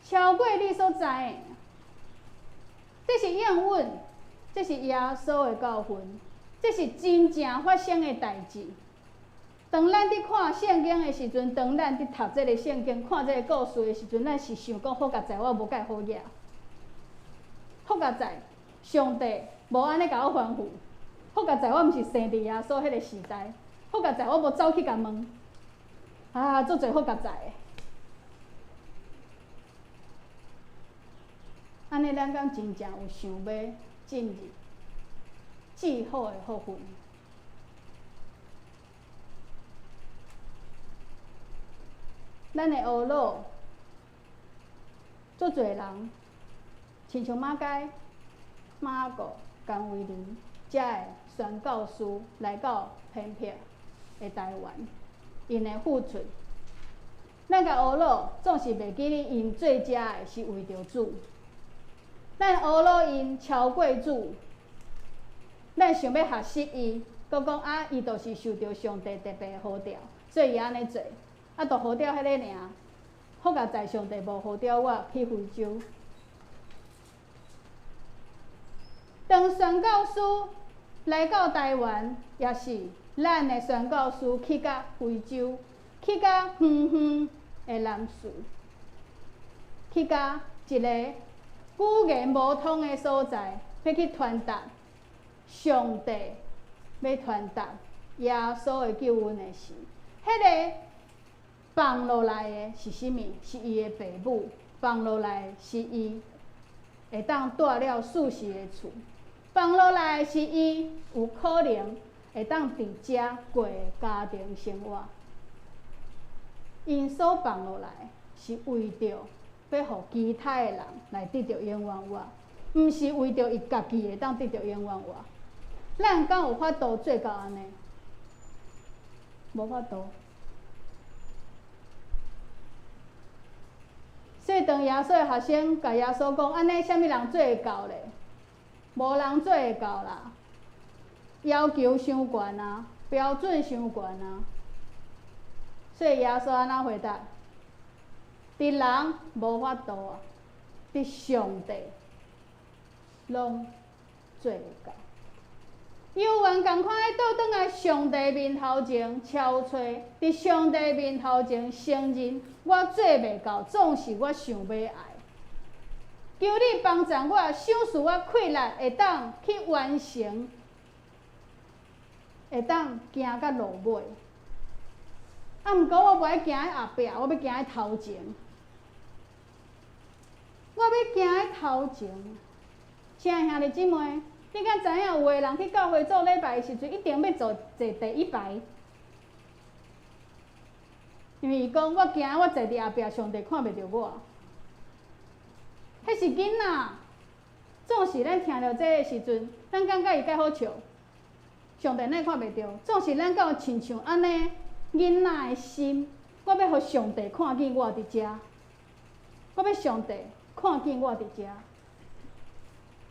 S3: 超過你所知的。這是應允，這是耶穌的教訓，這是真正發生的代誌。當咱佇看聖經的時陣，當咱佇讀這个聖經、看這个故事的時陣，咱是想講好佳哉，我無蓋好額。好佳哉，上帝無按呢共我吩咐。好佳哉，我毋是生佇耶穌彼个時代。好佳哉，我無走去共問。啊，足濟好佳哉的。按呢，咱敢真正有想欲進入至好的福分？咱的懊惱，足濟人，親像馬偕、馬可、甘為霖遮的宣教師來到偏僻的台灣，𪜶的付出，咱共懊惱總是袂記得𪜶做遮的是為著主。咱懊惱𪜶超過主，咱想欲學習伊，閣講啊，伊就是受著上帝特別呼召，所以伊按呢做，啊，就呼召彼个爾。好佳哉，上帝無呼召我去非洲。當宣教師來到台灣，抑是咱的宣教師去到非洲，去到遠遠的南勢，去到一个語言無通的所在，欲去傳達上帝，欲傳達耶穌的救恩的時，彼个放落來的是啥物？是伊的爸母放落來的是伊會當住了舒適的厝，放落來的是伊有可能會當佇遮過家庭生活。𪜶所放落來是為著欲予其他的人來得著永遠活，毋是為著伊家己會當得著永遠活。咱敢有法度做到按呢？無法度。所以當耶穌的學生共耶穌講，按呢，啥物人做會到咧？無人做會到啦，要求傷懸啊，標準傷懸啊。所以耶穌按怎回答？佇人無法度啊，佇上帝攏做會到。猶原仝款，欲倒轉來上帝面頭前敲揣，佇上帝面頭前承認我做袂到，總是我想欲愛。求你幫助我，賞賜我氣力，會當去完成，會當行到落尾。啊，毋過我無愛行佇後壁，我欲行佇頭前。我欲行佇頭前。親愛兄弟姊妹，你敢知影有的人去教會做禮拜的時陣，一定欲坐坐第一排，因為伊講我驚我坐佇後壁，上帝看袂著我。彼是囡仔。總是咱聽著這个時陣，咱感覺伊蓋好笑，上帝咱看袂著。總是咱敢有親像按呢囡仔的心，我欲予上帝看見我佇遮，我欲上帝看見我佇遮。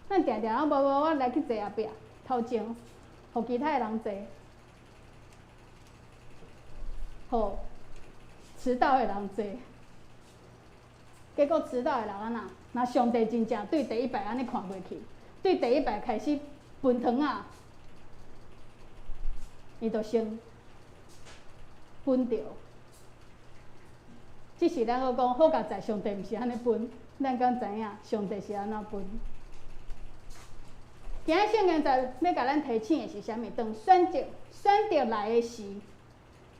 S3: 咱定定攏無無，我來去坐後壁頭前，予其他的人坐，予遲到的人坐。結果遲到的人按怎？若上帝真正對第一排按呢看過去，對第一排開始分糖仔，伊就先分著。只是咱閣講好佳哉，上帝毋是按呢分，咱敢知影上帝是按怎分？今仔聖經在欲共咱提醒的是啥物？當選擇選擇來的時，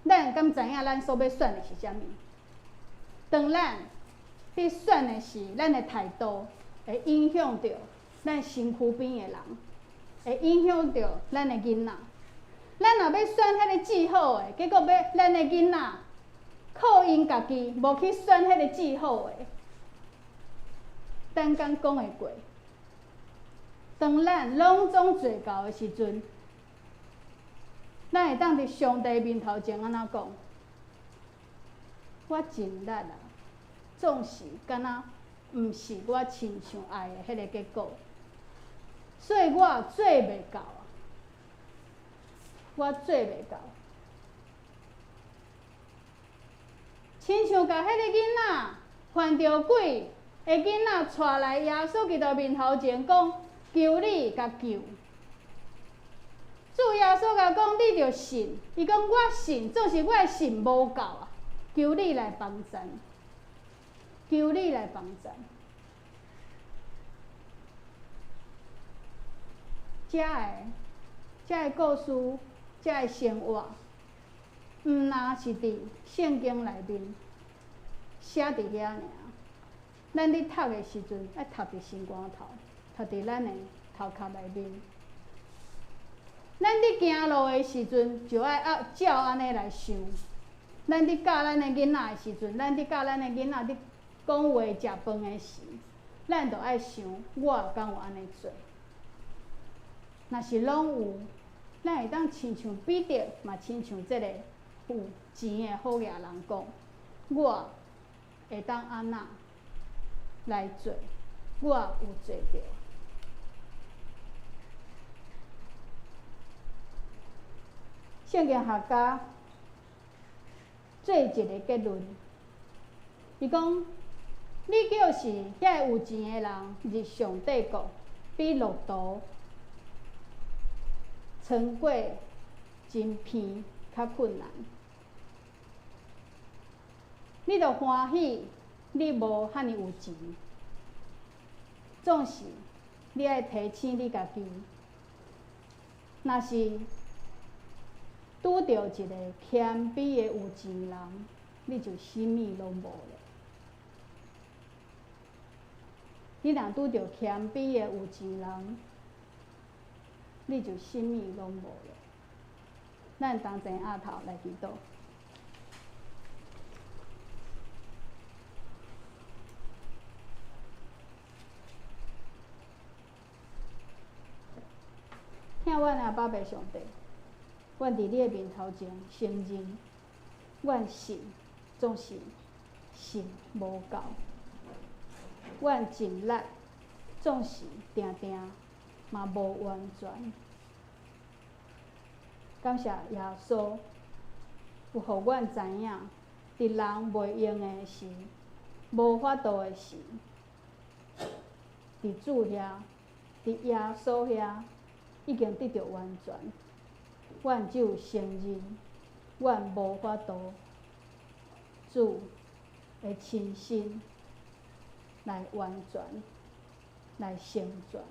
S3: 咱敢知影咱所欲選的是啥物？當咱佇選的時，咱的態度會影響著咱身軀邊的人，會影響著咱的囡仔。咱若欲選彼个至好的，結果欲咱的囡仔靠𪜶家己，無去選彼个至好的，咱敢講會過？當咱攏總做到的時陣，咱會當佇上帝面頭前按怎講？我盡力啊，總是敢若毋是我親像愛的彼个結果，所以我做袂到啊！我做袂到。親像共彼个囡仔犯著鬼的囡仔帶來耶穌基督面頭前講，求你共救。主耶穌共講，你著信。伊講我信，總是我的信無夠啊！求你來幫贊，求你來幫贊。這个故事，這个生活，毋若是佇聖經內面寫佇遐爾。咱咧讀的時陣，愛讀佇心肝頭，讀佇咱的頭殼內面。咱咧行路的時陣，就愛照按呢來想。咱咧教咱的囡仔的時陣，咱咧教咱的囡仔咧講話、食飯的時，咱就愛想，我敢有按呢做？若是攏有，咱會當親像彼得，嘛親像這個有錢的好額人講，我會當按怎來做？我有做著。聖經學家做一個結論，伊講：你叫是遐個有錢的人入上帝國，比駱駝穿過針鼻較困難。你著歡喜，你無遐爾有錢，總是你愛提醒你家己，若是拄著一個謙卑的有錢人，你就啥物攏無了。你若拄著謙卑的有錢人，你就啥物攏無了。咱同齊徛頭來祈禱。疼阮的阿爸父上帝，阮佇你的面頭前承認，阮信總是信無夠，阮盡力總是定定嘛無完全。感謝耶穌，有予阮知影，佇人袂用的時，無法度的時，佇主遐，佇耶穌遐，已經得著完全。阮只有承認，阮無法度，主會親身來完全，來成全。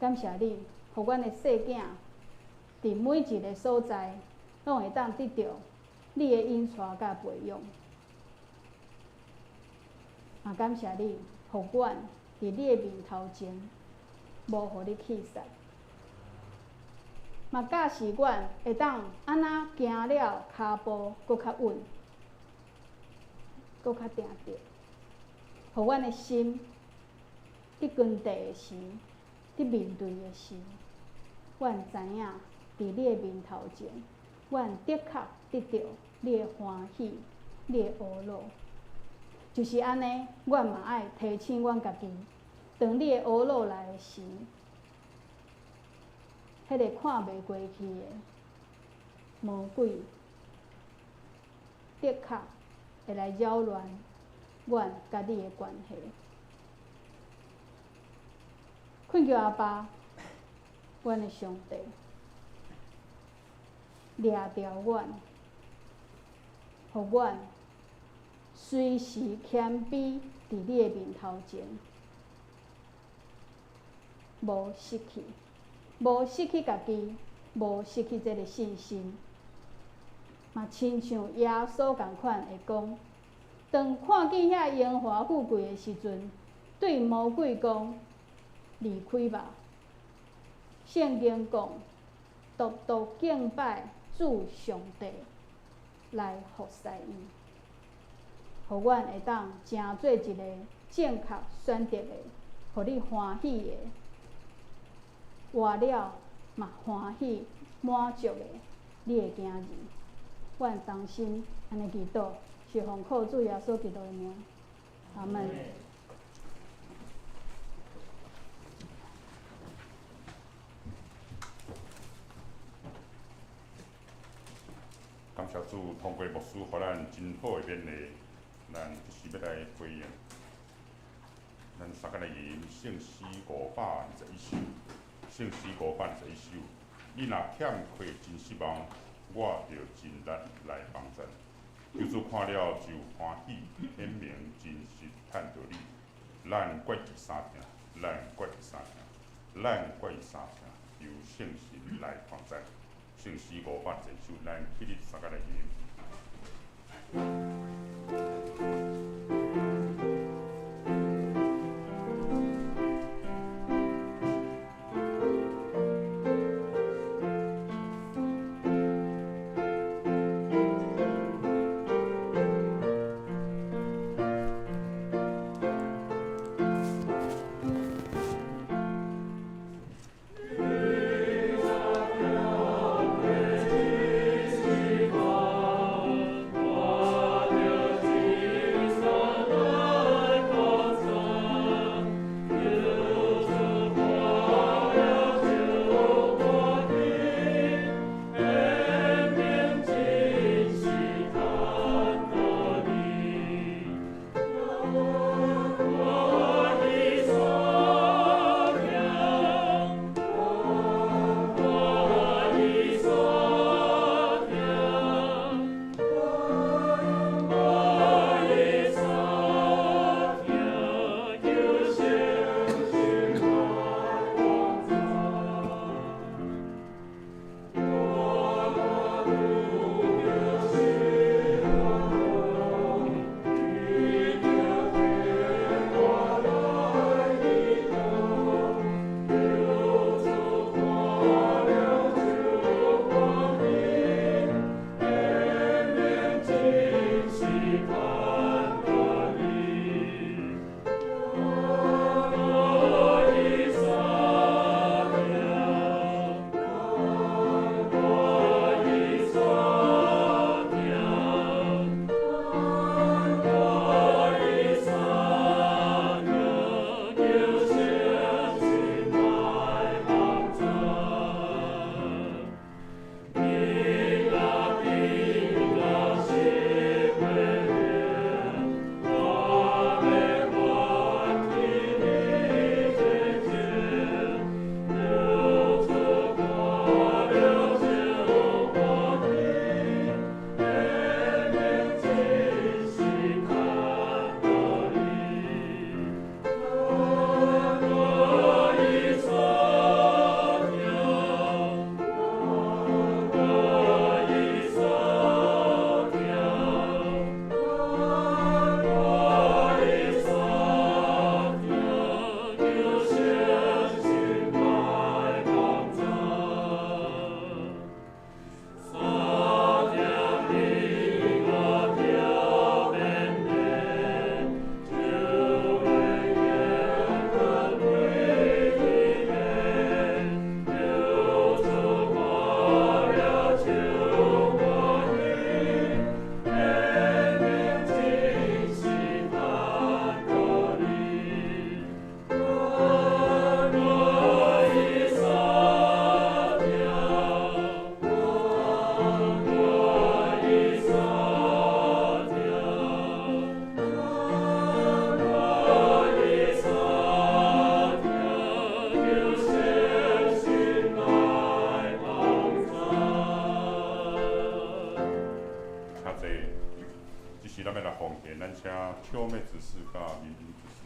S3: 感謝你，予阮的細囝佇每一个所在，攏會當得著你的引帶佮培養。嘛感謝你，予阮佇你的面頭前，無予你氣煞。嘛教示阮會當按怎行了跤步閣較穩。閣較定著，予阮的心佇跟綴的時，佇面對的時，阮知影佇你的面頭前，阮的確得著你的歡喜，你的呵咾。就是按呢，阮嘛愛提醒阮家己，當你的呵咾來的時，彼个看袂過去的魔鬼，的確會來擾亂阮佮你的關係。懇求阿爸，阮的上帝，掠牢阮，予阮隨時謙卑佇你的面頭前，無失去，無失去家己，無失去這个信心。嘛，親像耶穌仝款會講，當看見遐榮華富貴的時陣，對魔鬼講：離開吧。聖經講，獨獨敬拜主上帝來服侍伊，予阮會當成做一个正確選擇的，予你歡喜的，活了嘛歡喜滿足的你的囝兒。阮同心按呢祈禱，是奉靠主耶穌基督的名，阿們。
S1: 感謝主，通過牧師，予咱真好的勉勵，咱這時欲來回應。咱三个來吟聖詩521首，聖詩521首。你若欠缺真失望，我著盡力來幫贊。求主看了就歡喜，顯明真實趁著你。咱決志相聽，咱決志相聽，咱決志相聽，求聖神來幫贊。聖詩521首，咱起立三个來吟。
S2: 我著
S1: 咱欲來奉獻，咱請秋妹執事佮明明執事。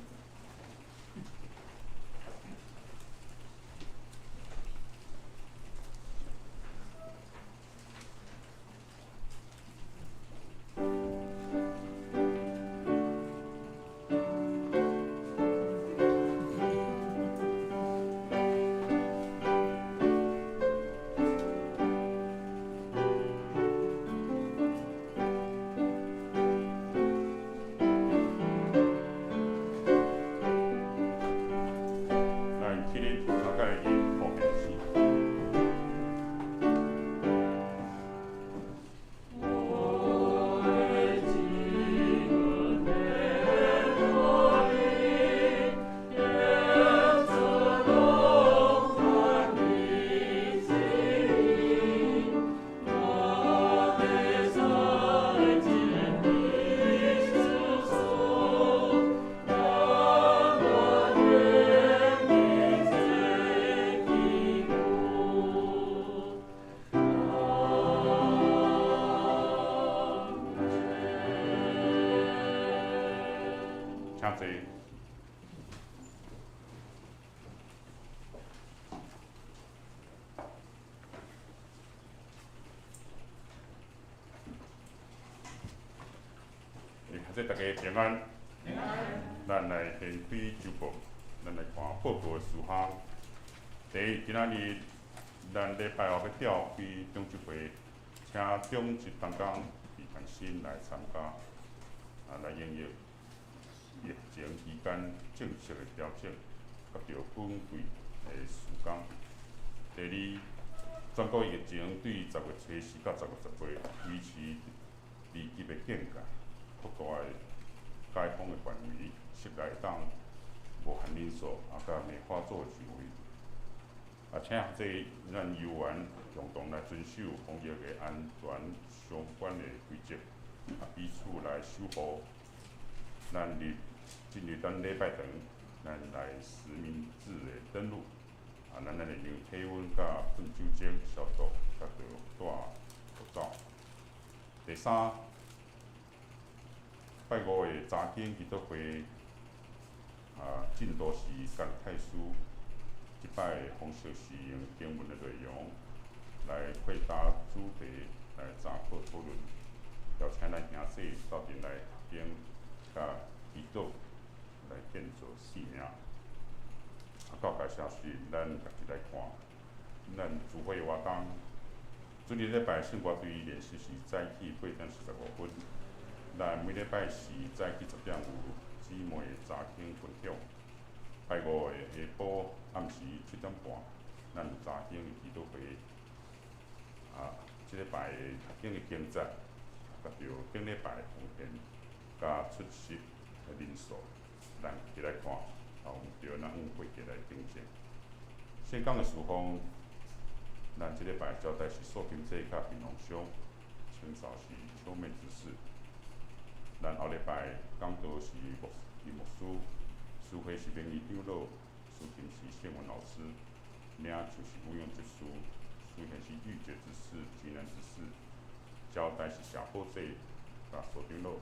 S1: 咱起立，大家來吟奉獻詩。
S2: 我的真恩典多你，耶穌攏傳你旨意，我會再見你主所，讓我願你這基督。阿門。
S1: 請坐。祝大家平安。咱來掀開週報，咱來看報告的事項。第一，今仔日咱禮拜後欲召開長執會，請長執同工李傳新來參加，來研議疫情期間政策的調整，佮著本會的事工。第二，全國疫情對10月初4到10月18維持2級的警戒，擴大的解封的範圍，室內當無限人數，佮梅花座聚會。請學者咱遊員共同來遵守防疫的安全相關的規則，彼此來守護。咱佇進入咱禮拜堂，咱來實名制的登錄，咱會量體溫佮噴酒精消毒，佮著戴口罩。第三，拜五的查經祈禱會，進度是加勒泰書。這擺的方式是用經文的內容來擴大主題，來查考討論，邀請咱兄弟鬥陣來讀經，佮祈禱來建造生命。教界消息，咱家己來看。咱聚會活動，主日禮拜聖歌隊練習是早起8點45分，咱每禮拜四早起10點有姊妹查經分享。拜五的下晡暗時7點半，咱有查經的祈禱會。這禮拜的讀經的經節，佮著頂禮拜的奉獻，佮出席的人數，咱起來看，有毋著，咱用會記來訂正。聖工的事奉，咱這禮拜交代是素金祭佮檳榔香，清掃是秋妹執事。咱後禮拜講道是牧林牧師，司會是名譽長老，司琴是聖文老師，領袖是吳勇執事，司獻是玉潔執事、居南執事，交代是謝寶濟佮蘇長老，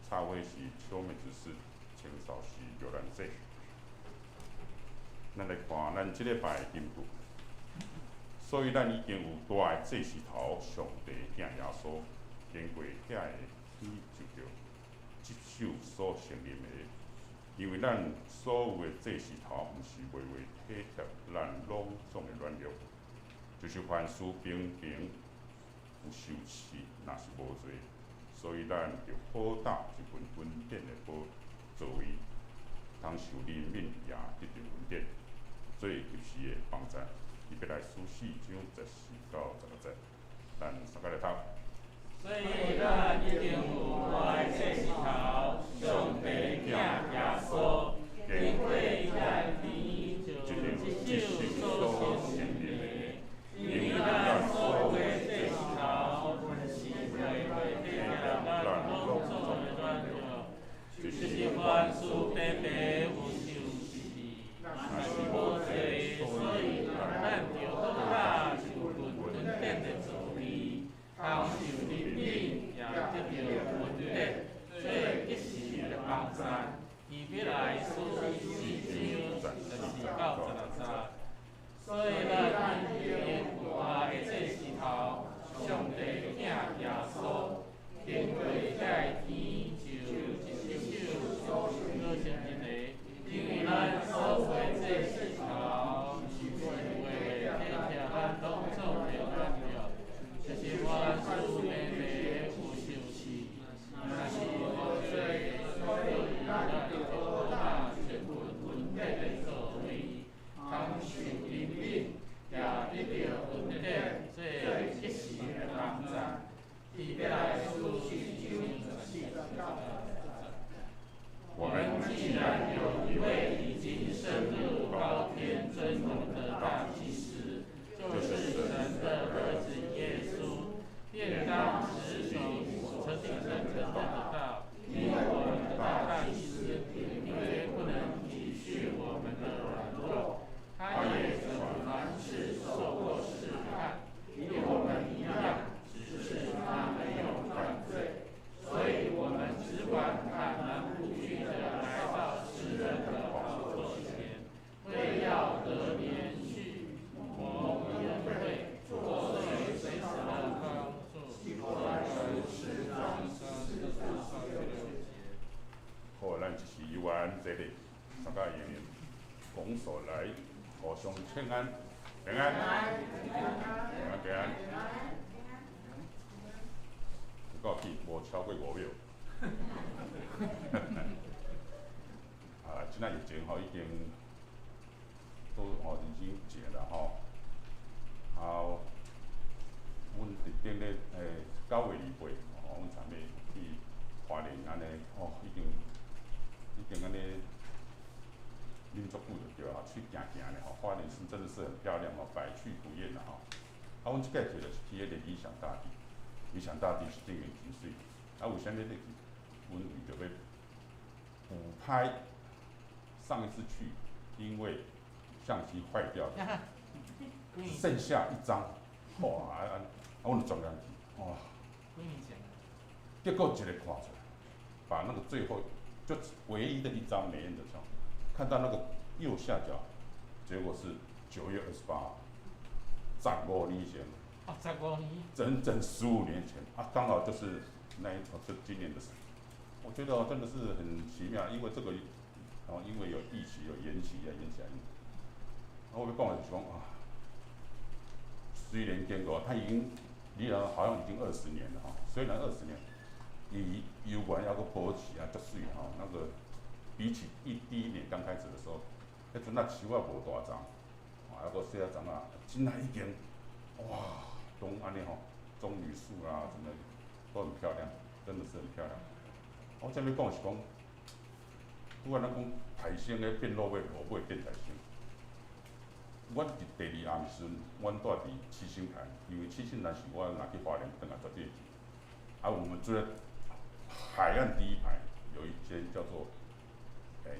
S1: 插會是秋妹執事，清掃是玉蘭姐。咱來看咱這禮拜的金句，所以咱已經有大的祭司頭，上帝的囝耶穌，經過遐个天就著接受所承認的，因為咱所有的祭司頭，毋是袂為體貼咱攏總的軟弱，就是凡事平平有受試，若是無罪，所以咱著好擔這份恩典的寶座位，通受憐憫，也得著恩典，做及時的幫助。希伯來書4章14到16節，咱三個來讀。
S2: 所以咱已經有大的祭司頭，上帝的囝耶穌，經過伊的天，就接受所承認的，因為咱所有的祭司頭，毋是袂體貼咱攏總的軟弱，就是凡事平平有受試，若是無罪，所以咱著好擔這份
S1: 禮，大家用拱手來互相請安，平安，平安平安。有夠去，無超過5秒。啊，這擺疫情吼已經都吼已經解了吼。啊，阮佇頂咧9月28，吼，阮昨暝去花蓮按呢，哦，已經按呢啉足久就對啊，喙行行咧吼。花蓮是真的是很漂亮哦，百去不厭啦吼。啊，阮這擺去就是去彼個理想大地，理想大地是頂面真媠。啊，為啥物咧去？阮為著欲補拍上一次去，因為相機壞掉了，剩下一張，哇！啊啊，阮就專工去，哇！結果一個看出來，把那個最後就唯一的一張美豔的照，看到那個右下角，結果是9月28號，15年前。
S2: 哦，十五年。
S1: 整整15年前啊，剛好就是那一是今年的事。我覺得真的是很奇妙，因為這個，哦，因為有疫情有延期啊，延期啊。我欲講的就是講啊，雖然經過，他已經離了好像已經20年了哈。雖然二十年，伊猶原猶閣保持啊，足媠哈。那個比起第一年剛開始的時候，彼陣仔樹仔無大叢，啊，猶閣細仔叢啊，真係已經，哇，攏按呢吼，棕櫚樹啊，什麼都很漂亮，真的是很漂亮。我這欲講是講，拄仔咱講台星咧變落尾落尾變台星。阮佇第二暗時陣，阮蹛佇七星潭，因為七星潭是我若去花蓮轉來絕對會去。啊，我們住在海岸第一排，有一間叫做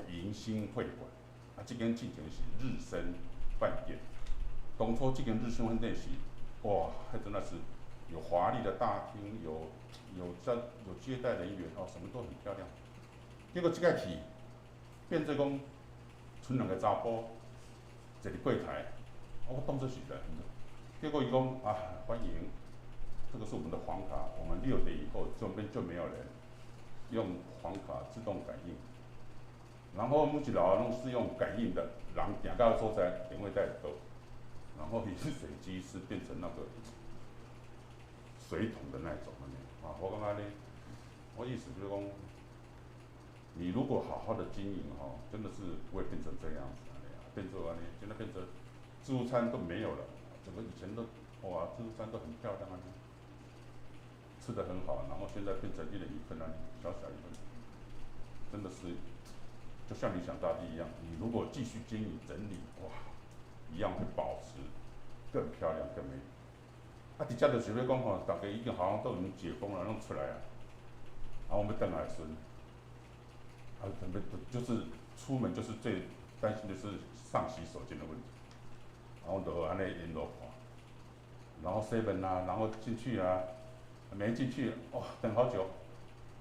S1: 迎新會館，啊，這間進前是日升飯店。當初這間日升飯店是，哇，彼陣仔是有華麗的大廳，有接待人員，哦，什麼都很漂亮。結果這擺去，變做講，賰兩个查埔坐佇櫃台，我當作是人。結果伊講啊，歡迎，這個是我們的黃卡，我們6點以後這邊就沒有人用黃卡自動感應。然後每一樓攏是用感應的，人行到所在，電話帶倒，然後飲水機是變成那個水桶的那種啊，我感覺呢，我意思就是講，你如果好好的經營吼，真的是不會變成這樣子啊，變做按呢，現在變成自助餐都沒有了，整個以前都哇，自助餐都很漂亮啊，吃得很好，然後現在變成一人一份啊，小小一份，真的是就像理想大地一樣，你如果繼續經營整理，哇，一樣會保持更漂亮、更美。啊，佇遮就是欲講吼，大家已經好像都已經解封了，攏出來啊，啊，我欲轉來的時陣，啊，準備就是出門就是最擔心的是上洗手間的問題，然後就按呢沿路看，然後 seven 啊，然後進去啊，沒進去，哇，等好久，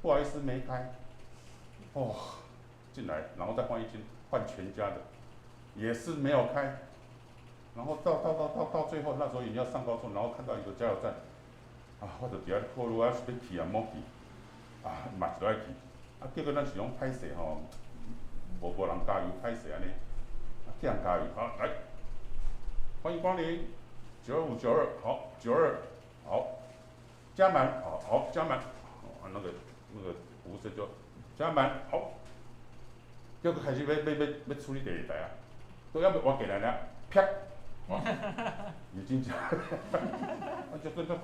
S1: 不好意思沒開，哇，進來，然後再換一間，換全家的，也是沒有開。然後到最後，那時候已經要上高速，然後看到一個加油站，啊，我就佇遐考慮啊，是欲去啊，毋去，啊，嘛是都愛去，啊，結果咱是講歹勢吼，無人加油歹勢按呢，啊，叫人加油，好來，歡迎光臨，9592，好，九二，好，加滿，好好加滿，啊，那個服務生就加滿，好，結果開始欲處理第二台啊，都猶未活過來呢，啪！已經加，啊就跟他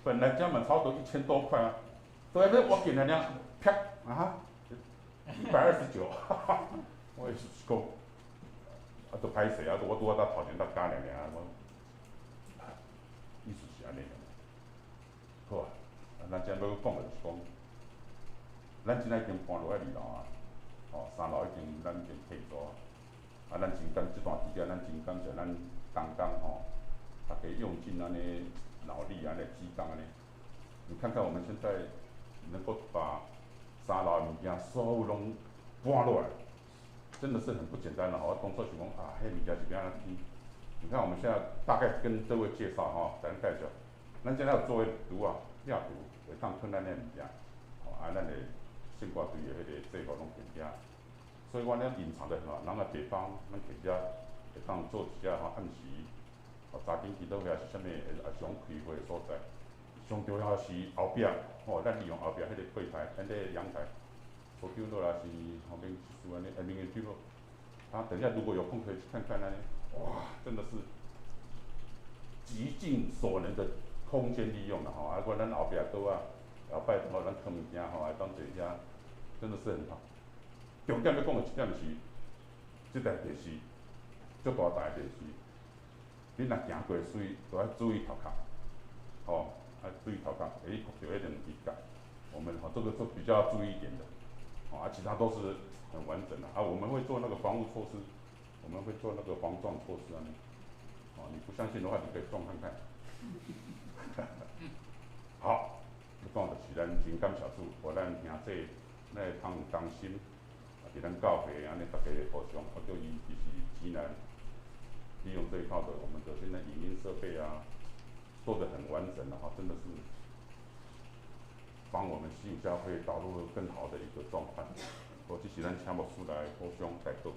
S1: 本來加滿差不多1000多塊啊，都還沒活進來呢，啪啊，129，哈哈，我意思是講，啊都歹勢啊，我拄仔到頭前才加爾爾，我，意思是按呢，好啊，咱這欲講的就是講，咱這已經搬落來二樓啊，哦，三樓已經咱已經退租啊，啊，咱真感這段時間，咱真感謝咱同工吼，大家用盡按呢腦力按呢激盪按呢，你看看我們現在能夠把三樓的物件所有攏搬落來，真的是很不簡單了。我當初想講啊，彼物件是欲按怎起？你看我們現在大概跟各位介紹吼，咱介紹，咱這有做的櫥仔，掠櫥會當囥咱的物件，吼啊，咱的聖歌隊的彼個制服攏佇遐，所以講咱隱藏得很好，人來北方，咱佇遮會當做一隻吼暗時，吼查經祈禱會，抑是啥物，也是講開會的所在。上重要是後壁，吼，咱利用後壁彼个櫃台，咱個陽台，所丟落來是後面技術按呢，明年最後，他等一下如果有空可以去看看呢，哇，真的是極盡所能的空間利用了吼，啊，閣咱後壁桌啊，後擺吼咱囥物件吼，來當坐遐，真的是很好。重點欲講的一點是，這台電視足大台電視，你若行過水，都愛注意頭殼，吼，愛注意頭殼，會去碰著彼兩支角。我們吼這個就比較注意一點的，啊，其他都是很完整的啊。我們會做那個防護措施，我們會做那個防撞措施啊。哦，你不相信的話，你可以撞看看。好，講就是咱真感謝主，予咱兄弟咱會通同心，啊，佇咱教會按呢，大家互相，我叫伊就是極難利用這一套的我們的現在影音設備啊，做得很完整的哈，真的是幫我們西武教會導入了更好的一個狀況。我這是咱請牧師來互相代禱。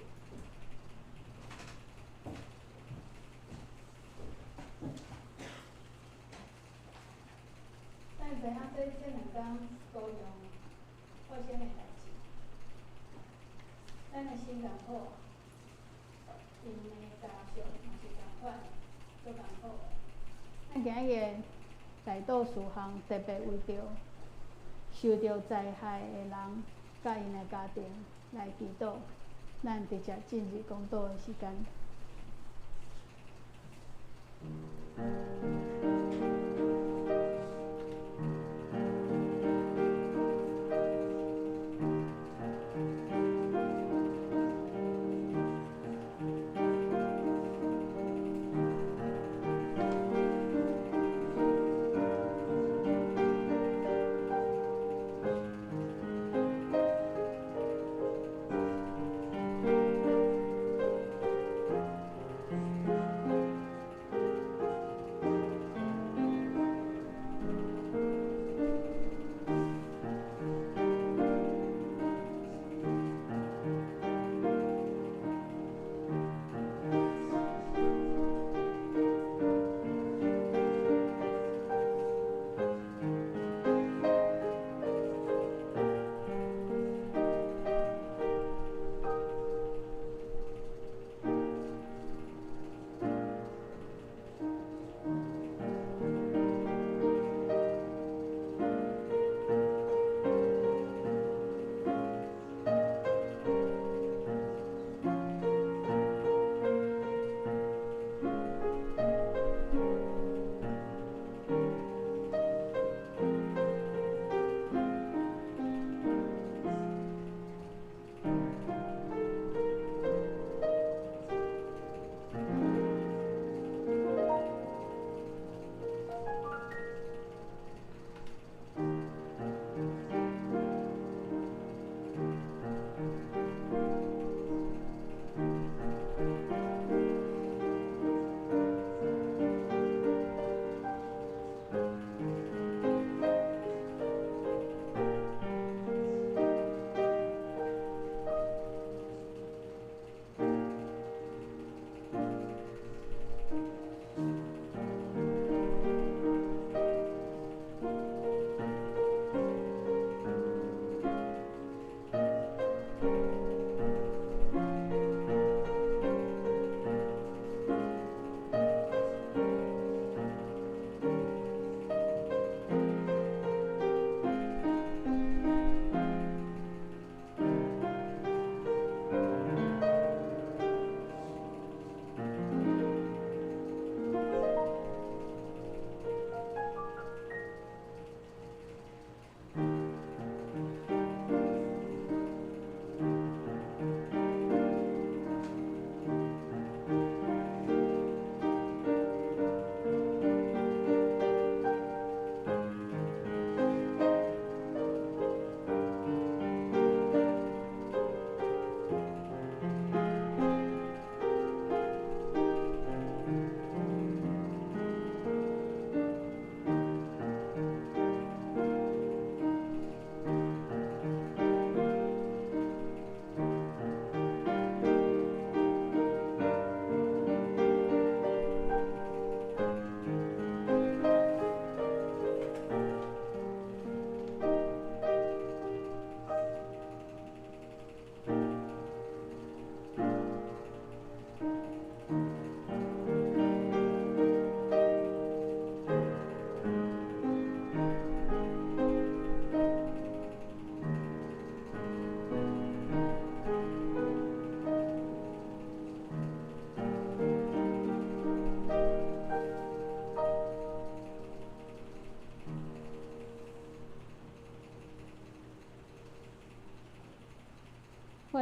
S3: 咱知影這這兩工高雄發生的代誌，咱的心艱苦，𪜶的家屬嘛是仝款，足艱苦。咱今日的代禱事項，特別為著受著災害的人佮𪜶的家庭來祈禱。咱直接進入講道的時間。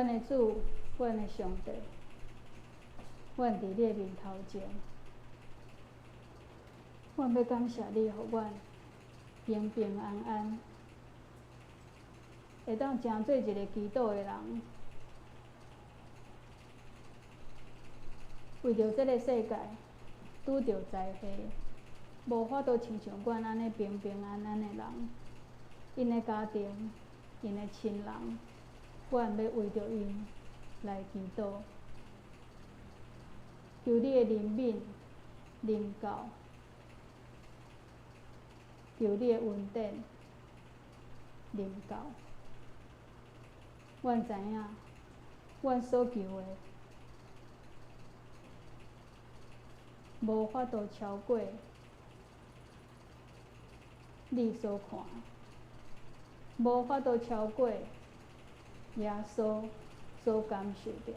S3: 阮的主，阮的上帝，阮佇你的面頭前，阮欲感謝你，予阮平平安安，會當成做一个祈禱的人，為著這个世界拄著災禍，無法度親像阮按呢平平安安的人，𪜶的家庭、𪜶的親人，阮欲為著𪜶來祈禱，求你的憐憫臨到，求你的恩典臨到。阮知影，阮所求的無法度超過你所看，無法度超過耶穌所感受著。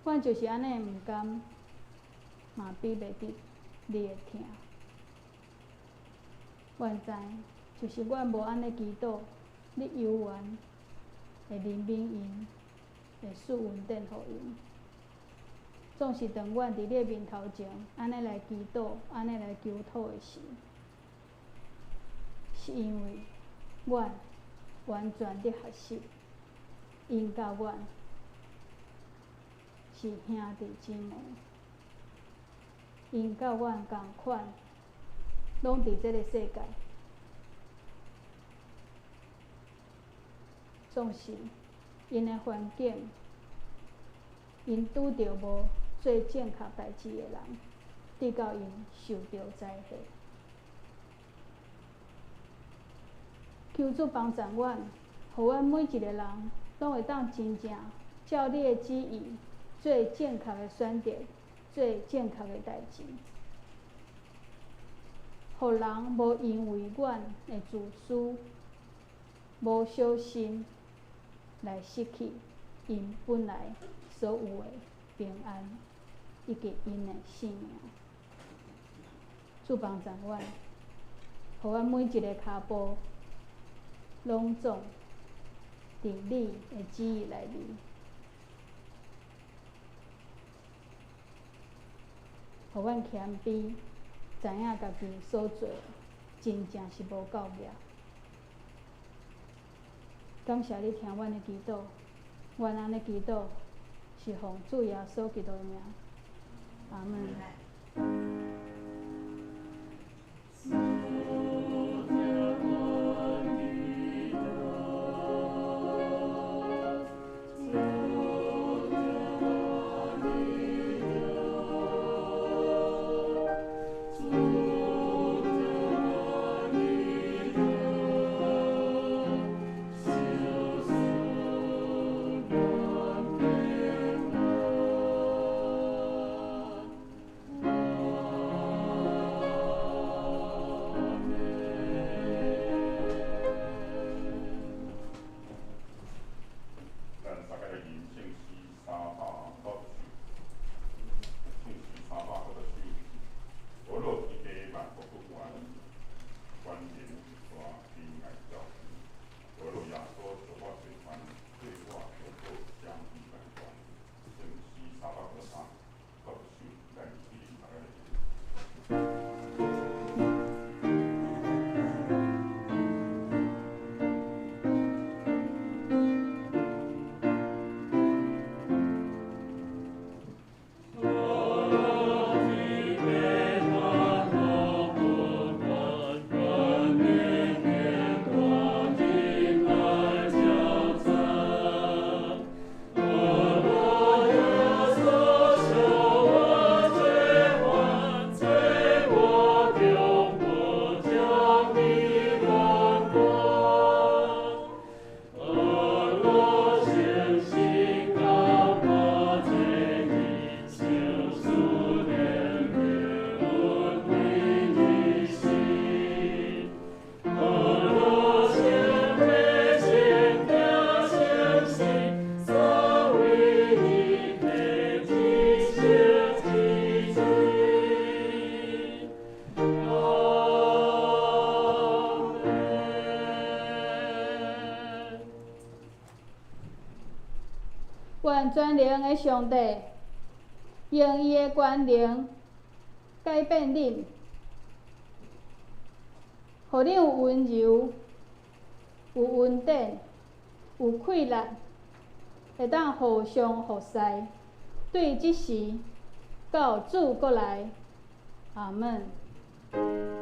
S3: 阮就是按呢毋甘，嘛比袂得你的疼。阮知，就是阮無按呢祈禱，你猶原會憐憫𪜶，會賜恩典予𪜶。總是當阮佇你的面頭前，按呢來祈禱，按呢來求討的時，是因為阮完全佇學習，𪜶佮阮是兄弟姊妹，𪜶佮阮仝款，攏佇這个世界，總是𪜶的環境，𪜶拄著無做正確代誌的人，直到𪜶受著災禍。求主幫助阮，予阮每一個人攏會當真正照你的旨意做正確的選擇，做正確的代誌，予人無因為阮的自私、無小心來失去𪜶本來所有的平安，以及𪜶的性命。主幫助阮，予阮每一个跤步攏總佇你的旨意內面，予阮謙卑，知影家己所做真正是無夠額。感謝你聽阮的祈禱，阮按呢祈禱是奉主耶穌基督的名，阿們。
S2: 主。
S3: 願全能的上帝用伊的權能改變恁，予恁有溫柔、有恩典、有氣力，會當互相服侍，對這時到主閣來。阿門。